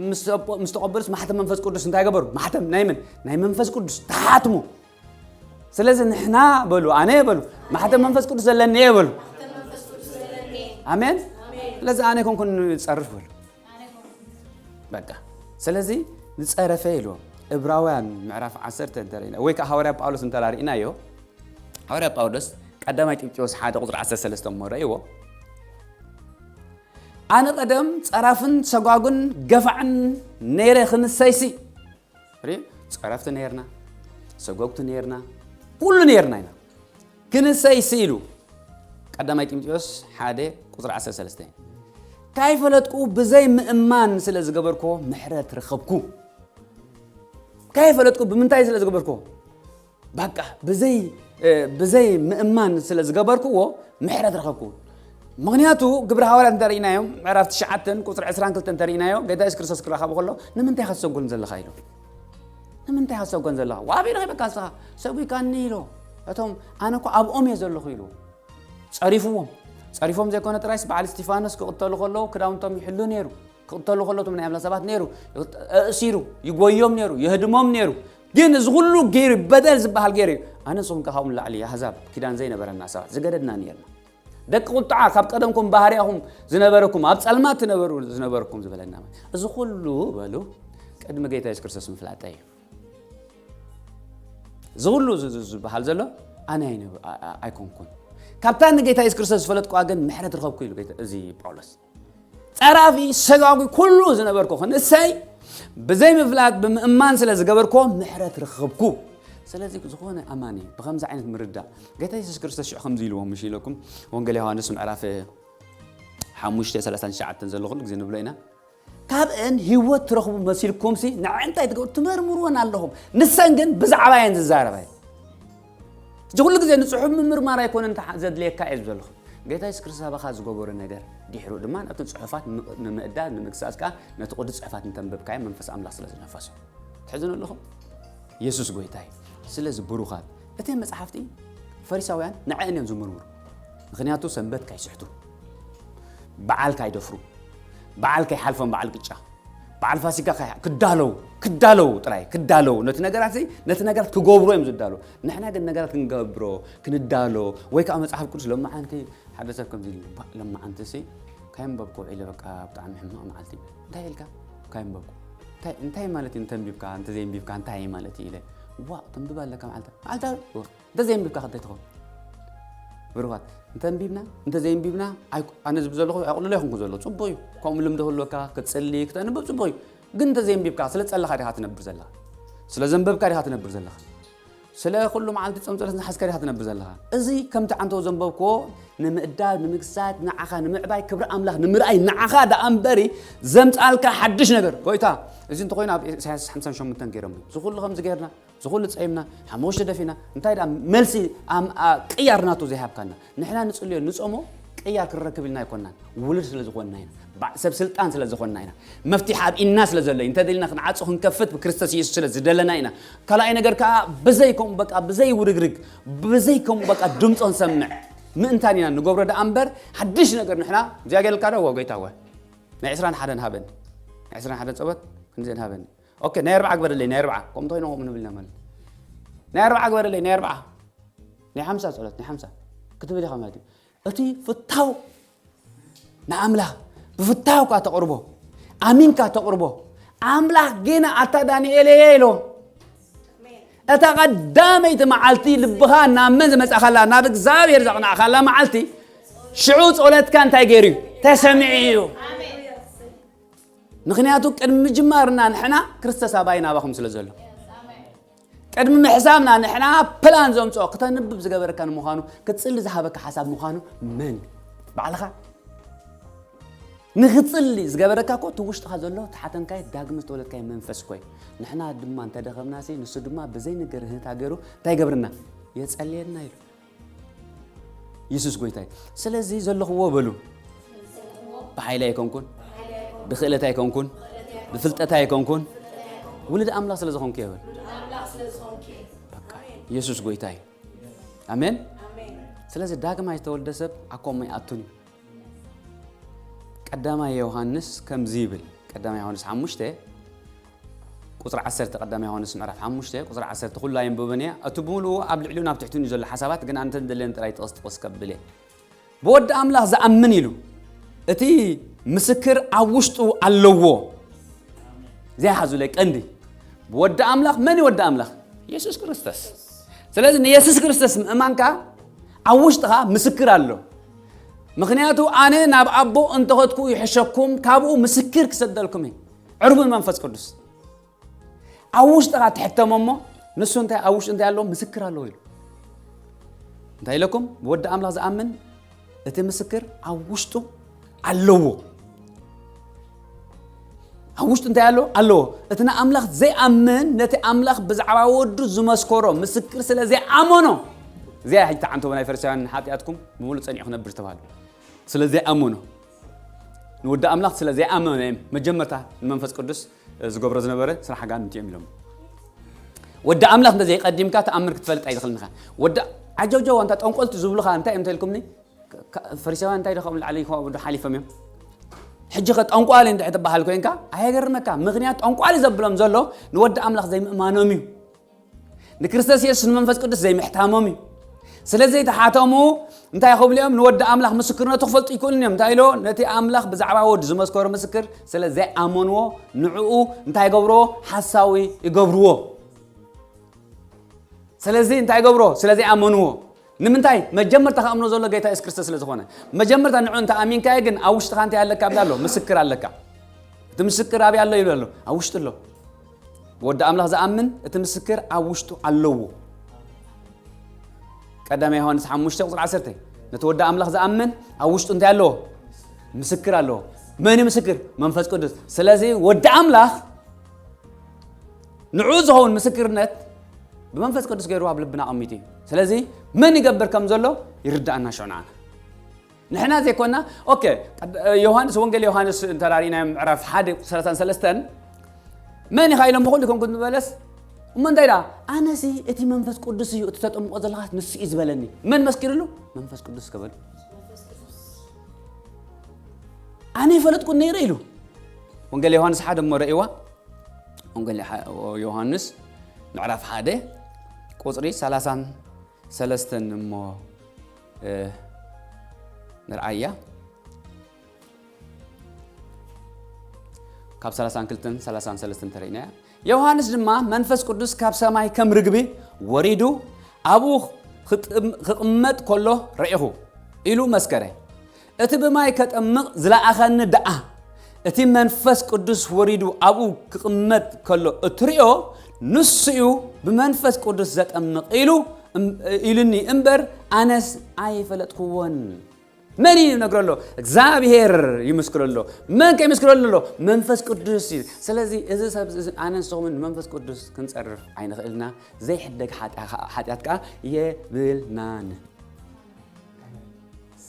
ምስ ተቐ-፣ ምስ ተቐበሉስ ማሕተም መንፈስ ቅዱስ እንታይ ገበሩ? ማሕተም ናይ መን? ናይ መንፈስ ቅዱስ ተሓትሙ። ስለዚ ንሕና በሉ፣ ኣነ በሉ፣ ማሕተም መንፈስ ቅዱስ ዘለኒ እየ በሉ። ኣሜን። ስለዚ ኣነ ኮንኩን ጸርፍ በሉ። በቃ። ስለዚ ዝጸረፈ ኢሉ እብራውያን ምዕራፍ ዓሰርተ እንተርኢና፣ ወይ ከኣ ሃዋርያ ጳውሎስ እንተላርኢናዮ፣ ሃዋርያ ጳውሎስ ቀዳማይ ጢሞቴዎስ ሓደ ቁጽሪ ዓሰርተ ሰለስተ እሞ ረእይዎ። ኣነ ቀደም ጸራፍን ሰጓጉን ገፋዕን ነይረ፣ ክንሰይሲ። ሪ-፣ ጸረፍቲ ነይርና፣ ሰጎግቲ ነይርና፣ ኩሉ ነይርና ኢና። ክንሰይሲ ኢሉ ቀዳማይ ጢሞቴዎስ ሓደ ቁጽሪ ዓሰርተ ሰለስተ። ካይፈለጥኩ ብዘይ ምእማን ስለ ዝገበርኮ ምሕረት ረኸብኩ። ካይፈለጥኩ ብምንታይ ስለ ዝገበርኮ? በቃ ብዘይ፣ እ፣ ብዘይ ምእማን ስለ ዝገበርክዎ ምሕረት ረኸብኩ። ምኽንያቱ ግብሪ ሃዋርያት እንተርኢናዮ፣ ምዕራፍ ትሽዓተ ቁጽሪ ዕስራን ክልተን እንተርኢናዮ፣ ጌታ የሱስ ክርስቶስ ክራኸቡ ከሎ፣ "ንምንታይ ኢኻ ትሰጎን ዘለኻ?" ኢሉ። "ንምንታይ ኢኻ ትሰጎን ዘለኻ? ዋቢ ረኺበካ ንስኻ፣ ሰጒካኒ" ኢሉ። እቶም፣ "ኣነ እኮ ኣብኦም እየ ዘለኹ" ኢሉ። ጸሪፍዎም። ጸሪፎም ዘይኮነ ጥራይስ፣ በዓል እስቲፋኖስ ክቕተሉ ከለዉ ክዳውንቶም ይሕሉ ነይሩ። ክቕተሉ ከለዉ እቶም ናይ ኣምላኽ ሰባት ነይሩ። ኣእሲሩ፣ ይጎዮም ነይሩ፣ የህድሞም ነይሩ። ግን እዚ ኩሉ ገይሩ፣ በደል ዝበሃል ገይሩ እዩ። ኣነ ንስኹም ከ ካብኡ ንላዕሊ ኣህዛብ፣ ኪዳን ዘይነበረና ሰባት፣ ዝገደድና ነይርና። ደቂ ቁጥዓ፣ ካብ ቀደምኩም ባህርያኹም ዝነበረኩም፣ ኣብ ጸልማት ትነበሩ፣ ዝነበርኩም ዝበለና። እዚ ኩሉ በሉ፣ ቅድሚ ጌታ የሱስ ክርስቶስ ምፍላጠይ እዩ። እዚ ኩሉ ዝ-፣ ዝ-፣ ዝበሃል ዘሎ ኣነ ኣይነ-፣ ኣ-፣ ኣ-፣ ኣይኮንኩን። ካብታ ንጌታ የሱስ ክርስቶስ ዝፈለጥኩዋ ግን ምሕረት ረኸብኩ ኢሉ ጌታ፣ እዚ ጳውሎስ። ጸራፊ፣ ሰጓጒ፣ ኩሉ ዝነበርኩ ክንእሰይ ብዘይምፍላጥ ብምእማን ስለ ዝገበርኩዎ ምሕረት ረኸብኩ። ስለዚ ዝኾነ ኣማኒ ብኸምዚ ዓይነት ምርዳእ፣ ጌታ የሱስ ክርስቶስ ሽዑ ከምዚ ኢልዎም ምሽ ኢለኩም፣ ወንጌል ዮሃንስ ምዕራፍ ሓሙሽተ ሰላሳን ትሽዓተን ዘሎ ኩሉ ግዜ ንብሎ ኢና። ካብአን ህይወት ትረኽቡ መሲልኩምሲ ንዐን እንታይ ትገብሩ? ትመርምርወን ኣለኹም። ንሰን ግን ብዛዕባ የን ዝዛረባ እየ። እዚ ኩሉ ግዜ ንጽሑፍ ምምርማር ኣይኮነን እንተ ዘድልየካ እየ ዝብለኹም። ጌታ የሱስ ክርስቶስ ኣባኻ ዝገበሮ ነገር ድሕሩ ድማ ነቲ ጽሑፋት ም- ንምእዳድ ንምግሳጽ ከኣ ነቲ ቅዱስ ጽሑፋት እንተንበብካዮ መንፈስ ኣምላኽ ስለ ዝነፈሶ። ትሕዝኑ ኣለኹም? የሱስ ጎይታ እዩ። ስለዚ ብሩኻት፣ እቲ መጽሓፍቲ ፈሪሳውያን ንዐን እዮም ዝምርምሩ። ምኽንያቱ ሰንበት ካይስሕቱ፣ በዓል ካይደፍሩ፣ በዓል ካይሓልፎም በዓል ቅጫ፣ በዓል ፋሲካ ካይ ክዳለው ክዳለው ጥራይ ክዳለው ነቲ ነገራት እዚ ነቲ ነገራት ክገብሩ እዮም ዝዳለው። ንሕና ግን ነገራት ክንገብሮ ክንዳሎ ወይ ከዓ መጽሓፍ ቅዱስ ለማዓንቲ ሓደ ሰብ ከምዚ ኢሉ ባ ለማዓንቲ ሲ ካይንበብኩ ኢለ በቃ ብጣዕሚ ሕማቕ መዓልቲ እንታይ ኢልካ ካይንበብኩ እንታይ እንታይ ማለት እዩ እንተንቢብካ እንተዘይንቢብካ እንታይ ማለት እዩ ኢለ ዋ ትንብብ ኣለካ መዓልታ መዓልታ እንተዘይንቢብካ ከንታይ ትኸውን ብሩኻት እንተንቢብና እንተዘይንቢብና ኣነ ዝብ ዘለኹ ኣቕልሎ ይኹንኩ ዘሎ ፅቡቅ እዩ ከምኡ ልምዲ ክህልወካ ክትፅሊ ክተንብብ ፅቡቅ እዩ ግን እንተዘይንቢብካ ስለ ፀለኻ ዲኻ ትነብር ዘለኻ ስለ ዘንበብካ ዲኻ ትነብር ዘለኻ ስለ ኩሉ መዓልቲ ጾም ጸሎት ዝሓዝካ ዲኻ ትነብር ዘለኻ እዚ ከምቲ ዓንተው ዘንበብክዎ ንምእዳብ ንምግሳት ንዓኻ ንምዕባይ ክብሪ ኣምላኽ ንምርኣይ ንዓኻ ደኣ እምበሪ ዘምጻልካ ሓድሽ ነገር ጎይታ እዚ እንተኾይኑ ኣብ ኢሳያስ ሓምሳን ሸሞንተን ገይሮም እዚ ኩሉ ከምዚ ገይርና ዝኹሉ ጸይምና ሓሙሽተ ደፊና እንታይ ደኣ መልሲ ኣም- ኣ- ቅያር ናቱ ዘይሃብካና ንሕና ንጽልዮ ንጾሞ ቅያር ክንረክብ ኢልና ኣይኮናን ውሉድ ስለ ዝኾንና ኢና ባ- ሰብ ስልጣን ስለ ዝኾንና ኢና መፍትሒ ኣብ ኢድና ስለ ዘሎ እዩ እንተደሊና ክንዓጹ ክንከፍት ብክርስቶስ ኢየሱስ ስለ ዝደለና ኢና ካልኣይ ነገር ከዓ ብዘይ ከምኡ በቃ ብዘይ ውርግርግ ብዘይ ከምኡ በቃ ድምፆ ንሰምዕ ምእንታን ኢና ንገብሮ ደኣ እምበር ሓድሽ ነገር ንሕና እዚኣ ገይርልካ ዶ ጎይታ ወ ናይ ዕስራን ሓደን ሃበኒ ናይ ዕስራን ሓደን ጸወት ክንዚአን ሃበኒ ኦኬ ናይ ኣርብዓ ግበረለይ ናይ ኣርብዓ ከምኡ እንተኮይኑ ከምኡ ንብል ኢና ማለት ናይ ኣርብዓ ግበረለይ ናይ ኣርብዓ ናይ ሓምሳ ጸሎት ናይ ሓምሳ ክትብል ኢኻ ማለት እዩ እቲ ፍታው ንኣምላኽ ብፍታው እኳ ተቕርቦ ኣሚንካ ተቕርቦ ኣምላኽ ግን ኣታ ዳንኤል እየ ኢሎ እታ ቀዳመይቲ መዓልቲ ልብኻ ናብ መን ዝመጻኻላ ናብ እግዚኣብሔር ዘቕናዕካላ መዓልቲ ሽዑ ጸሎትካ እንታይ ገይሩ እዩ ተሰሚዑ እዩ ምኽንያቱ ቅድሚ ምጅማርና ንሕና ክርስቶስ ኣባይ ናባኹም ስለ ዘሎ ቅድሚ ምሕሳብና ንሕና ፕላን ዘምፅኦ ክተንብብ ዝገበረካ ንምዃኑ ክትፅሊ ዝሃበካ ሓሳብ ምዃኑ መን እዩ ባዕልኻ ንክፅሊ ዝገበረካ እኮ እቲ ውሽጥኻ ዘሎ ተሓተንካይ ዳግም ዝተወለድካይ መንፈስ እኮ እዩ ንሕና ድማ እንተደኸምናሲ ንሱ ድማ ብዘይ ነገር ህንታ ገይሩ እንታይ ይገብርና የፀልየና ኢሉ የሱስ ጎይታ እዩ ስለዚ ዘለኽዎ በሉ ብሓይሊ ኣይኮንኩን ብክእለት ኣይኮንኩን ብፍልጠት ኣይኮንኩን ውሉድ ኣምላኽ ስለ ዝኾንኩ እየ በሉ በቃ የሱስ ጎይታ እዩ ኣሜን ስለዚ ዳግማይ ዝተወልደ ሰብ ኣኮሞ ይኣቱን እዩ ቀዳማይ ዮሃንስ ከምዚ ይብል ቀዳማይ ዮሃንስ ሓሙሽተ ቁፅሪ ዓሰርተ ቀዳማይ ዮሃንስ ምዕራፍ ሓሙሽተ ቁፅሪ ዓሰርተ ኩሉ ኣየንብብን እየ እቲ ብምሉኡ ኣብ ልዕሊኡ ናብ ትሕቱን እዩ ዘሎ ሓሳባት ግን ኣንተ ንደለየን ጥራይ ጥቕስ ጥቕስ ከብል እየ ብወዲ ኣምላኽ ዝኣምን ኢሉ እቲ ምስክር ኣብ ውሽጡ ኣለዎ ዘይሓዙለይ ቀንዲ ብወዲ ኣምላኽ መን እዩ ወዲ ኣምላኽ የሱስ ክርስቶስ ስለዚ ንየሱስ ክርስቶስ ምእማንካ ኣብ ውሽጥኻ ምስክር ኣሎ ምኽንያቱ ኣነ ናብ ኣቦ እንተኸድኩ ይሕሸኩም ካብኡ ምስክር ክሰደልኩም እዩ ዕርቡን መንፈስ ቅዱስ ኣብ ውሽጥኻ ትሕተሞ እሞ ንሱ እንታይ ኣብ ውሽጡ እንታይ ኣለዎ ምስክር ኣለዎ ኢሉ እንታይ ኢለኩም ብወዲ ኣምላኽ ዝኣምን እቲ ምስክር ኣብ ውሽጡ ኣለዎ ኣብ ውሽጡ እንታይ ኣለዎ ኣለዎ እቲ ንኣምላኽ ዘይኣምን ነቲ ኣምላኽ ብዛዕባ ወዱ ዝመስከሮ ምስክር ስለ ዘይኣመኖ እዚኣ ሕጂ ተዓንተቦ ናይ ፈሪሳውያን ሓጢኣትኩም ብምሉእ ጸኒዑ ክነብር ዝተባሃሉ ስለ ዘይኣመኖ ንወዲ ኣምላኽ ስለ ዘይኣመነ እዮም መጀመርታ ንመንፈስ ቅዱስ ዝገብሮ ዝነበረ ስራሕ ኣጋንንቲ እዮም ኢሎም ወዲ ኣምላኽ እንተ ዘይቀዲምካ ተኣምር ክትፈልጥ ኣይትኽእልን ኢኻ ወዲ ዓጀውጀው እንታ ጠንቆልቲ ዝብሉኻ እንታይ እዮም ተልኩምኒ ፈሪሳውያን እንታይ ዶ ከምኡ ላዕሊ ይኸ- ዶ ሓሊፎም እዮም ሕጂ ኸ ጠንቋሊ እንድሕር ትበሃል ኮይንካ ኣየገርመካ ምኽንያት ጠንቋሊ ዘብሎም ዘሎ ንወዲ ኣምላኽ ዘይምእማኖም እዩ ንክርስቶስ የሱስ ንመንፈስ ቅዱስ ዘይምሕታሞም እዩ ስለ ዘይተሓተሙ እንታይ ክብሉ እዮም ንወዲ ኣምላኽ ምስክርነቱ ክፈልጡ ይክእሉን እዮም እንታይ ኢሎ ነቲ ኣምላኽ ብዛዕባ ወዲ ዝመስከሩ ምስክር ስለ ዘይኣመንዎ ንዕኡ እንታይ ገብርዎ ሓሳዊ ይገብርዎ ስለዚ እንታይ ገብሮ ስለ ዘይኣመንዎ ንምንታይ መጀመርታ ከኣምኖ ዘሎ ጌታ የሱስ ክርስቶስ ስለ ዝኾነ መጀመርታ ንዑ እንተ ኣሚንካዮ ግን ኣብ ውሽጥኻ እንታይ ኣለካ ብላ ኣሎ ምስክር ኣለካ እቲ ምስክር ኣብይ ኣሎ ይብሎ ኣሎ ኣብ ውሽጡ ኣሎ ወዲ ኣምላኽ ዝኣምን እቲ ምስክር ኣብ ውሽጡ ኣለዎ ቀዳማይ ዮሃንስ ሓሙሽተ ቁፅሪ ዓሰርተ ነቲ ወዲ ኣምላኽ ዝኣምን ኣብ ውሽጡ እንታይ ኣለዎ ምስክር ኣለዎ መን እዩ ምስክር? መንፈስ ቅዱስ። ስለዚ ወዲ ኣምላኽ ንዑ ዝኸውን ምስክርነት ብመንፈስ ቅዱስ ገይሩ ኣብ ልብና ኣቐሚጡ እዩ። ስለዚ መን ይገብር ከም ዘሎ ይርዳእና ሽዑ ንዓና። ንሕና ዘይኮና፣ ኦኬ፣ ቀድ-፣ ዮሃንስ፣ ወንጌል ዮሃንስ እንተራሪእና ምዕራፍ ሓደ ቁጽሪ ሰላሳን ሰለስተን፣ መን ኢኻ ኢሎሞ ኩሉ ከም ክንበለስ፣ እሞ እንታይ ደኣ? ኣነሲ እቲ መንፈስ ቅዱስ እዩ፣ እቲ ተጠምቆ ዘለኻስ ንሱ እዩ ዝበለኒ። መን መስኪርሉ? መንፈስ ቅዱስ ከበሉ። ኣነ ይፈለጥኩ ነይረ ኢሉ። ወንጌል ዮሃንስ ሓደ እሞ ረእይዋ። ወንጌል ዮሃ-፣ ዮሃንስ ምዕራፍ ሓደ ቁጽሪ ሰላሳን ሰለስተን እሞ፣ እ፣ ንርኣያ። ካብ ሰላሳን ክልተን ሰላሳን ሰለስተን ተረኢናያ። ዮሃንስ ድማ መንፈስ ቅዱስ ካብ ሰማይ ከም ርግቢ ወሪዱ ኣብኡ ክጥም-፣ ክቕመጥ ከሎ ረኢኹ ኢሉ መስከረ። እቲ ብማይ ከጠምቕ ዝለኣኸኒ ደኣ፣ እቲ መንፈስ ቅዱስ ወሪዱ ኣብኡ ክቕመጥ ከሎ እትሪኦ ንሱ እዩ ብመንፈስ ቅዱስ ዘጠምቕ ኢሉ እም-፣ ኢሉኒ እምበር ኣነስ ኣይፈለጥኩዎን። መን እዩ ይነግሮ ኣሎ? እግዚኣብሔር ይምስክሮ ኣሎ። መን ከ ይምስክሮ ኣሎ? መንፈስ ቅዱስ እዩ። ስለዚ እዚ ሰብ እዚ ኣነ ንስኹምን ንመንፈስ ቅዱስ ክንጸርፍ ኣይንኽእልና። ዘይሕደግ ሓጢኣ-፣ ሓጢኣት ከኣ የብልናን።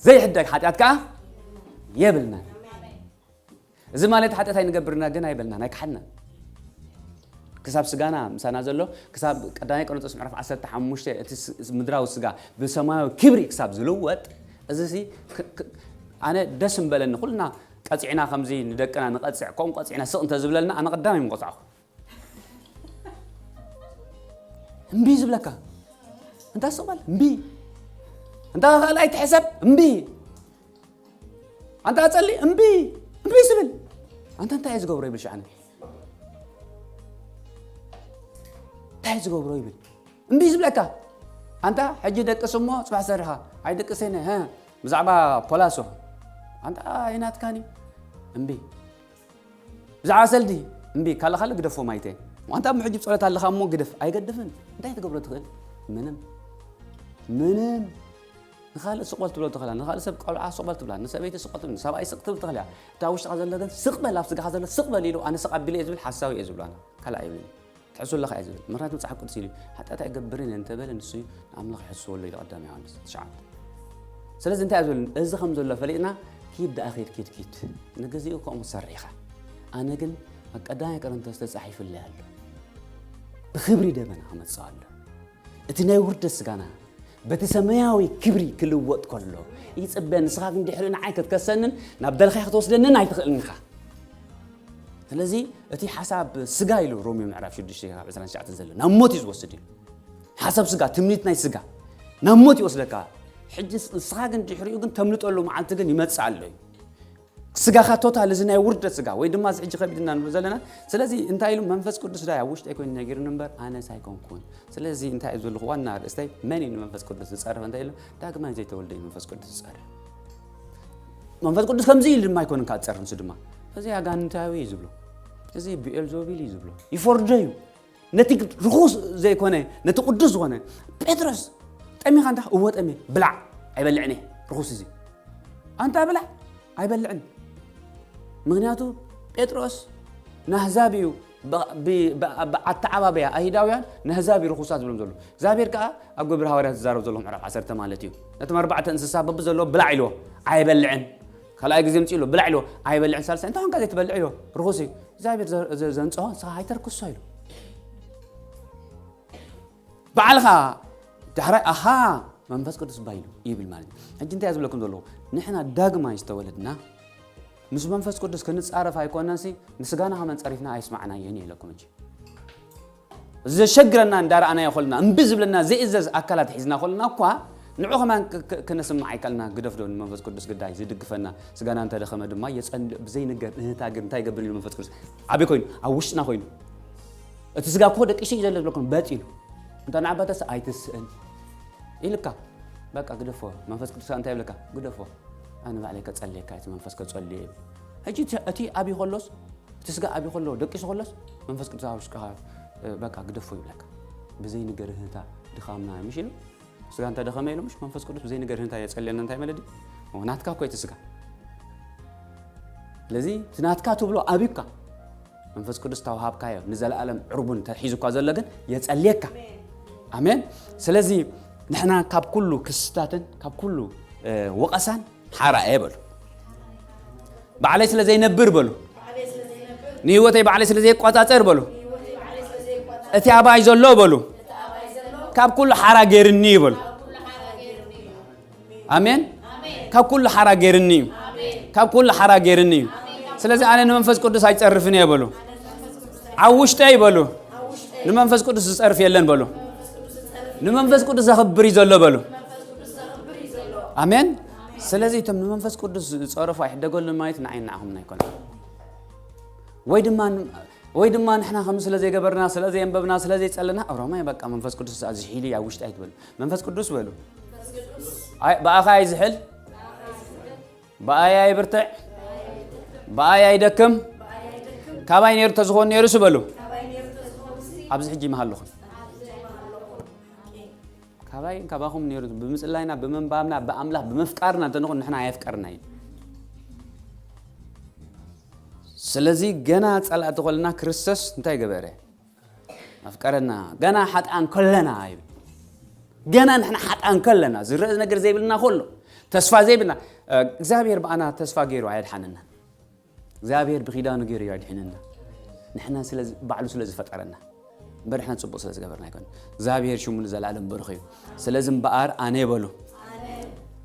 ዘይሕደግ ሓጢኣት ከኣ የብልናን። እዚ ማለት ሓጢኣት ኣይንገብርና ግን ኣይበልናን፣ ኣይከሓድናን። ክሳብ ስጋና ምሳና ዘሎ፣ ክሳብ ቀዳማይ ቆሮንቶስ ምዕራፍ ዓሰርተ ሓሙሽተ፣ እቲ ስ-፣ ምድራዊ ስጋ ብሰማያዊ ክብሪ ክሳብ ዝልወጥ፣ እዚ ሲ ክ-፣ ክ-፣ ኣነ ደስ ምበለኒ፣ ኩልና ቀጺዕና ከምዚ ንደቅና ንቐጽዕ፣ ከምኡ ቀጺዕና ስቕ እንተዝብለልና፣ ኣነ ቀዳማይ ምቐጻዕኹ። እምቢ ዝብለካ። እንታ ስቕ በል፣ እምቢ። እንታ ካልኣይ ትሕሰብ፣ እምቢ። ኣንታ ጸሊ፣ እምቢ፣ እምቢ ዝብል። ኣንታ እንታይ እየ ዝገብሮ ይብል ሽዓነ። እንታይ እየ ዝገብሮ ይብል። እምቢ ዝብለካ። ኣንታ ሕጂ ደቅስ እሞ ጽባሕ ሰርኻ። ኣይ ደቅሰይነ፣ ሀ፣ ብዛዕባ ፖላሶ። ኣንታ ኣይናትካን እዩ። እምቢ። ብዛዕባ ሰልዲ፣ እምቢ፣ ካለ ካለ ግደፎ ማይተ። ኣንታ እሞ ሕጂ ጸሎት ኣለኻ እሞ ግደፍ። ኣይገድፍን። እንታይ ትገብሮ ትኽእል? ምንም። ምንም። ንኻልእ ስቕ በል ትብሎ ትኽእላ፣ ንኻልእ ሰብ ቆልዓ ስቕ በል ትብላ፣ ንሰበይቲ ስቕ በል ትብላ፣ ንሰብኣይ ስቕ ትብል ትኽእል እያ። እታ ኣብ ውሽጥኻ ዘሎ ግን ስቕ በል፣ ኣብ ስጋኻ ዘሎ ስቕ በል ኢሉ፣ ኣነ ስቕ ኣቢለ እየ ዝብል ሓሳዊ እየ ዝብሎ ኣነ። ካልእ ኣይብልን። ትሕሱ ኣለኻ እየ ዝብል። ምኽንያቱ መጽሓፍ ቅዱስ ኢሉ፣ "ሓጢኣት ኣይገብርን እየ" እንተበለ ንሱ እዩ ንኣምላኽ ይሕስዎ ኣሎ ኢሉ ቀዳማይ ዮሃንስ ትሽዓተ። ስለዚ እንታይ እዩ ዝብል? እዚ ከም ዘሎ ፈሊጥና፣ "ኪድ ደኣ ኪድ፣ ኪድ፣ ኪድ። ንግዚኡ ከምኡ ትሰርሕ ኢኻ። ኣነ ግን ኣብ ቀዳማይ ቆሮንቶስ ተጻሒፉለይ ኣሎ። ብኽብሪ ደበና ክመጽእ ኣሎ።" እቲ ናይ ውርደት ስጋና በቲ ሰማያዊ ክብሪ ክልወጥ ከሎ ይጽበ። ንስኻ ግን ድሕሪ ንዓይ ክትከሰንን ናብ ደልኻይ ክትወስደንን ኣይትኽእልን ኢኻ። ስለዚ እቲ ሓሳብ ስጋ ኢሉ ሮሜ ምዕራፍ ሽዱሽተ ካብ ዕስራን ትሽዓተን ዘሎ ናብ ሞት እዩ ዝወስድ እዩ። ሓሳብ ስጋ፣ ትምኒት ናይ ስጋ ናብ ሞት ይወስደካ። ሕጂ ንስኻ ግን ድሕሪኡ ግን ተምልጠሉ መዓልቲ ግን ይመጽእ ኣሎ እዩ። ስጋኻ ቶታል እዚ ናይ ውርደት ስጋ ወይ ድማ እዚ ሕጂ ከቢድና ንብሎ ዘለና። ስለዚ እንታይ ኢሉ መንፈስ ቅዱስ ዳይ ኣብ ውሽጠይ ኮይኑ ነጊሩኒ እምበር ኣነስ ኣይኮንኩን። ስለዚ እንታይ እዩ ዘለኹ ዋና ኣርእስተይ መን እዩ ንመንፈስ ቅዱስ ዝጸርፍ እንታይ ኢሉ ዳግማይ ዘይተወልደ እዩ መንፈስ ቅዱስ ዝጸርፍ። መንፈስ ቅዱስ ከምዚ ኢሉ ድማ ኣይኮነን ካብ ዝጸርፍ ንሱ ድማ እዚ ኣጋንንታዊ እዩ ዝብሎ። እዚ ብኤልዞቢል እዩ ዝብሎ። ይፈርዶ እዩ። ነቲ ርኹስ ዘይኮነ ነቲ ቅዱስ ዝኾነ ጴጥሮስ ጠሚኻ እንታ እወ ጠሜ ብላዕ ኣይበልዕን እየ ርኹስ እዚ ኣንታ ብላዕ ኣይበልዕን። ምክንያቱ ጴጥሮስ ናህዛብ እዩ። ብ-፣ ብ-፣ ብ-፣ ብኣተዓባበያ ኣይሁዳውያን ናህዛብ እዩ ርኹሳት ዝብሎም ዘሎ። እግዚኣብሔር ከዓ ኣብ ግብሪ ሃዋርያት ዝዛረብ ዘሎ ምዕራፍ ዓሰርተ ማለት እዩ። ነቶም ኣርባዕተ እንስሳ በቢ ዘለዎ ብላዕ ኢልዎ ኣይበልዕን። ካልኣይ ግዜ ምጽእ ኢልዎ ብላዕ ኢልዎ ኣይበልዕን። ሳልሳይ እንታይ ኾንካ ዘይትበልዕ ኢልዎ ርኹስ እዩ። እግዚኣብሔር ዘ-፣ ዘ-፣ ዘንጽሆ ንስኻ ኣይተርክሶ ኢሉ። ባዕልኻ ዳሕራይ ኣሃ መንፈስ ቅዱስ ባይሉ ይብል ማለት እዩ። ሕጂ እንታይ ዝብለኩም ዘለኹ ንሕና ዳግማይ ዝተወለድና ምስ መንፈስ ቅዱስ ክንጻረፍ ኣይኮናሲ ንስጋና ከመን ጸሪፍና ኣይስማዕናዮን እዩ ኢለኩም። እንጂ ዘሸግረና እንዳረኣናዮ ኮልና እምቢ ዝብለና ዘይእዘዝ ኣካላት ሒዝና ኮልና እኳ ንዑ ከማን ክ-፣ ክ-፣ ክነስምዕ ኣይከልና። ግደፍዶ ንመንፈስ ቅዱስ ግዳይ ዝድግፈና ስጋና እንተደኸመ ድማ የጸንድ ብዘይንገር እህታ ግን እንታይ ይገብር ኢሉ መንፈስ ቅዱስ ዓቢ ኮይኑ ኣብ ውሽጥና ኮይኑ እቲ ስጋ እኮ ደቂሱ እዩ ዘሎ ዝብለኩም በጥ ኢሉ እንተ ንዓባተስ ኣይትስእን ኢልካ በቃ ግደፎ። መንፈስ ቅዱስ እንታይ ይብለካ? ግደፎ። ኣነ ባዕለይ ከጸልየካ እቲ መንፈስ ከጸልዮ እዩ። ሕጂ እቲ፣ እቲ ኣብዩ ከሎስ እቲ ስጋ ኣብዩ ከሎ ደቂሱ ከሎስ መንፈስ ቅዱስ ኣብ ውሽጥኻ በቃ ግደፎ ይብለካ። ብዘይ ነገር ህንታ ድኻምና ምሽ ኢሉ ስጋ እንተ ደኸመ ኢሉ ምሽ መንፈስ ቅዱስ ብዘይ ነገር ህንታ የጸልየና እንታይ ማለት እዩ? ናትካ እኮ እቲ ስጋ ስለዚ እቲ ናትካ ትብሎ ኣብዩካ። መንፈስ ቅዱስ ተዋሃብካዮ ንዘለኣለም ዕርቡን ተሒዙኳ ዘሎ ግን የጸልየካ። ኣሜን። ስለዚ ንሕና ካብ ኩሉ ክስታትን ካብ ኩሉ ወቐሳን ሓራ እየ በሉ። ባዕለይ ስለ ዘይነብር በሉ። ንህይወተይ ባዕለይ ስለ ዘይቆጻጸር በሉ። እቲ ኣባይ ዘሎ በሉ። ካብ ኩሉ ሓራ ገይርኒ እዩ በሉ። ኣሜን። ካብ ኩሉ ሓራ ገይርኒ እዩ። ካብ ኩሉ ሓራ ገይርኒ እዩ። ስለዚ ኣነ ንመንፈስ ቅዱስ ኣይጸርፍን እየ በሉ። ኣብ ውሽጠይ በሉ። ንመንፈስ ቅዱስ ዝጸርፍ የለን በሉ። ንመንፈስ ቅዱስ ዘኽብር እዩ ዘሎ በሉ። ኣሜን። ስለዚ እቶም ንመንፈስ ቅዱስ ዝጸረፉ ኣይሕደገሉን ማለት ንዓይ ንዓኹም ኣይኮነን። ወይ ድማ ወይ ድማ ንሕና ከም ስለ ዘይገበርና ስለ ዘየንበብና ስለ ዘይጸለና ኦሮማይ በቃ መንፈስ ቅዱስ ዝሒሉ ኣብ ውሽጢ ኣይትበሉ። መንፈስ ቅዱስ በሉ። ኣይ ብኣኻ ኣይዝሕል፣ ብኣይ ኣይብርትዕ፣ ብኣይ ኣይደክም። ካባይ ነይሩ ተዝኾን ነይሩ ስበሉ። ኣብዚ ሕጂ ይመሃለኹም። ካባይ ካባኹም ነይሩ ብምጽላይና ብምንባብና ብኣምላኽ ብምፍቃርና እንተንኾን ንሕና ኣየፍቀርና እዩ። ስለዚ ገና ጸላእቲ ኮለና ክርስቶስ እንታይ ገበረ? ኣፍቀረና። ገና ሓጥኣን ከለና ይብል። ገና ንሕና ሓጥኣን ከለና ዝረእ ነገር ዘይብልና ከሎ ተስፋ ዘይብልና እግዚኣብሔር ብኣና ተስፋ ገይሩ ኣየድሓነና። እግዚኣብሔር ብኺዳኑ ገይሩ እዩ ኣድሒንና። ንሕና ስለ ባዕሉ ስለ ዝፈጠረና እምበር ንሕና ጽቡቕ ስለ ዝገበርና ኣይኮነ። እግዚኣብሔር ሽሙ ንዘለኣለም ብሩኽ እዩ። ስለዚ እምበኣር ኣነ በሉ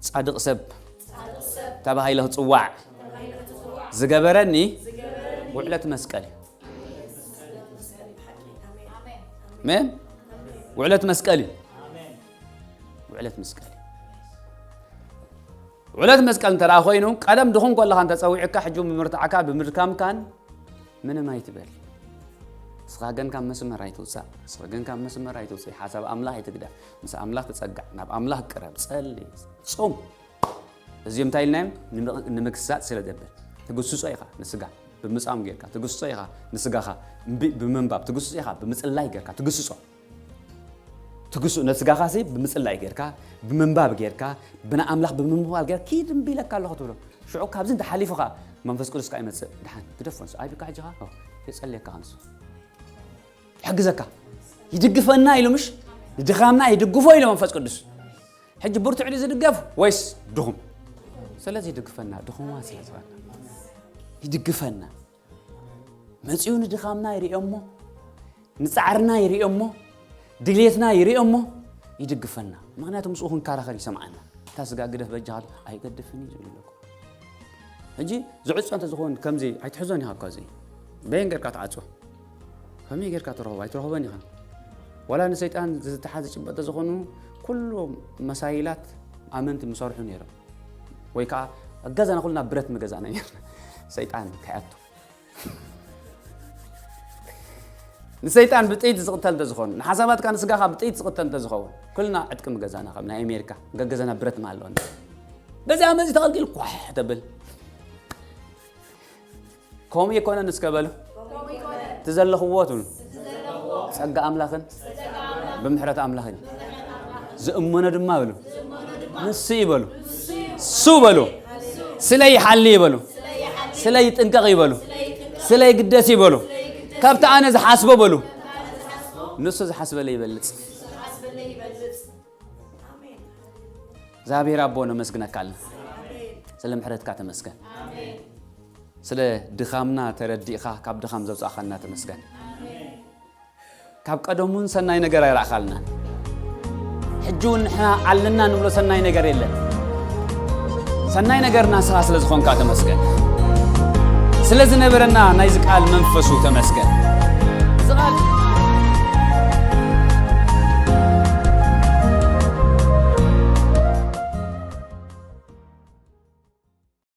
ጻድቕ ሰብ ተባሂለ ክጽዋዕ ዝገበረኒ ውዕለት መስቀል እዩ። ኣሜን። ውዕለት መስቀል እዩ። ውዕለት መስቀል እዩ። ውዕለት መስቀል እንተ ደኣ ኮይኑ ቀደም ድኹም ከለኻ እንተጸዊዕካ ሕጂ ብምርታዕካ ብምድካምካን ምንም ኣይትበል። ንስኻ ግን ካብ መስመር ኣይትውጻእ። ንስኻ ግን ካብ መስመር ኣይትውጽእ። ሓሳብ ኣምላኽ ኣይትግዳፍ። ምስ ኣምላኽ ተጸጋዕ። ናብ ኣምላኽ ቅረብ። ጸሊ። ጹም። እዚኦም እንታይ ኢልናዮም? ንምግሳጽ ስለ ዘብል ትግስጾ ኢኻ ንስጋ ብምጻም ጌርካ ትግስጾ ኢኻ ንስጋኻ እምቢ ብምንባብ ትግስጾ ኢኻ ብምጽላይ ጌርካ ትግስጾ ትግስጾ ነስጋኻ ሲ ብምጽላይ ጌርካ ብምንባብ ጌርካ ብና ኣምላኽ ብምንባብ ጌርካ ኪድ እምቢ ኢለካ ኣለኹ ትብሎ ሽዑ ካብዚ እንተሓሊፉ ኸዓ መንፈስ ቅዱስ ከዓ ይመጽእ ድሓን ግደፎ ንሱ ኣይብካ ሕጂ ኸዓ የጸልየካ ንሱ ይሕግዘካ ይድግፈና ኢሉ ምሽ ንድኻምና ይድግፎ ኢሉ መንፈስ ቅዱስ ሕጂ ብርቱዕ ድዩ ዝድገፍ ወይስ ድኹም? ስለዚ ይድግፈና፣ ድኹማት ስለ ዝኾና ይድግፈና። መጺኡ ንድኻምና ይርእዮ እሞ ንጻዕርና ይርእዮ እሞ ድሌትና ይርእዮ እሞ ይድግፈና። ምኽንያቱ ምስኡ ክንከራኸር ይሰምዓና። እታ ስጋ ግደፍ በጃኻ ኣይገድፍን እዩ ዝብል ኣለኩ። ሕጂ ዝዕጾ እንተ ዝኸውን ከምዚ ኣይትሕዞን ኢኻ እኳ እዚ በየን ጌርካ ትዓጾ ከመይ ጌርካ ትረኽቦ ኣይትረኽቦን ኢኻ ዋላ ንሰይጣን ዝተሓዘ ጭበጥ ዝኾኑ ኩሉ መሳይላት ኣመንቲ ምሰርሑ ነይሮም ወይ ከዓ ገዛና ኩልና ብረት ምገዛእና ነርና ሰይጣን ከይኣቱ ንሰይጣን ብጥይት ዝቕተል እንተዝኸውን ንሓሳባትካ ንስጋኻ ብጥይት ዝቕተል እንተዝኸውን ኩልና ዕጥቂ ምገዛና ከም ናይ ኣሜሪካ ገገዛና ብረት ምሃለወና በዚኣ መዚ ተቐልቂል ኳሕ ተብል ከምኡ ይኮነን እስከ በሉ እቲ ዘለኽዎ ትብሉ ጸጋ ኣምላኽን ብምሕረት ኣምላኽን ዝእመኖ ድማ በሉ ንሱ ይበሉ ሱ በሉ ስለ ይሓሊ ይበሉ ስለ ይጥንቀቕ ይበሉ ስለ ይግደስ ይበሉ ካብቲ ኣነ ዝሓስቦ በሉ ንሱ ዝሓስበለ ይበልጽ እግዚኣብሔር ኣቦ ነመስግነካ ኣለና ስለ ምሕረትካ ተመስገን ስለ ድኻምና ተረዲእኻ ካብ ድኻም ዘውፃእኻና ተመስገን ካብ ቀደም እውን ሰናይ ነገር ኣይረእኻልናን ሕጂ እውን ንሕና ኣለና ንብሎ ሰናይ ነገር የለን ሰናይ ነገር ናስኻ ስለ ዝኾንካ ተመስገን ስለ ዝነበረና ናይዚ ቃል መንፈሱ ተመስገን እዚ ቃል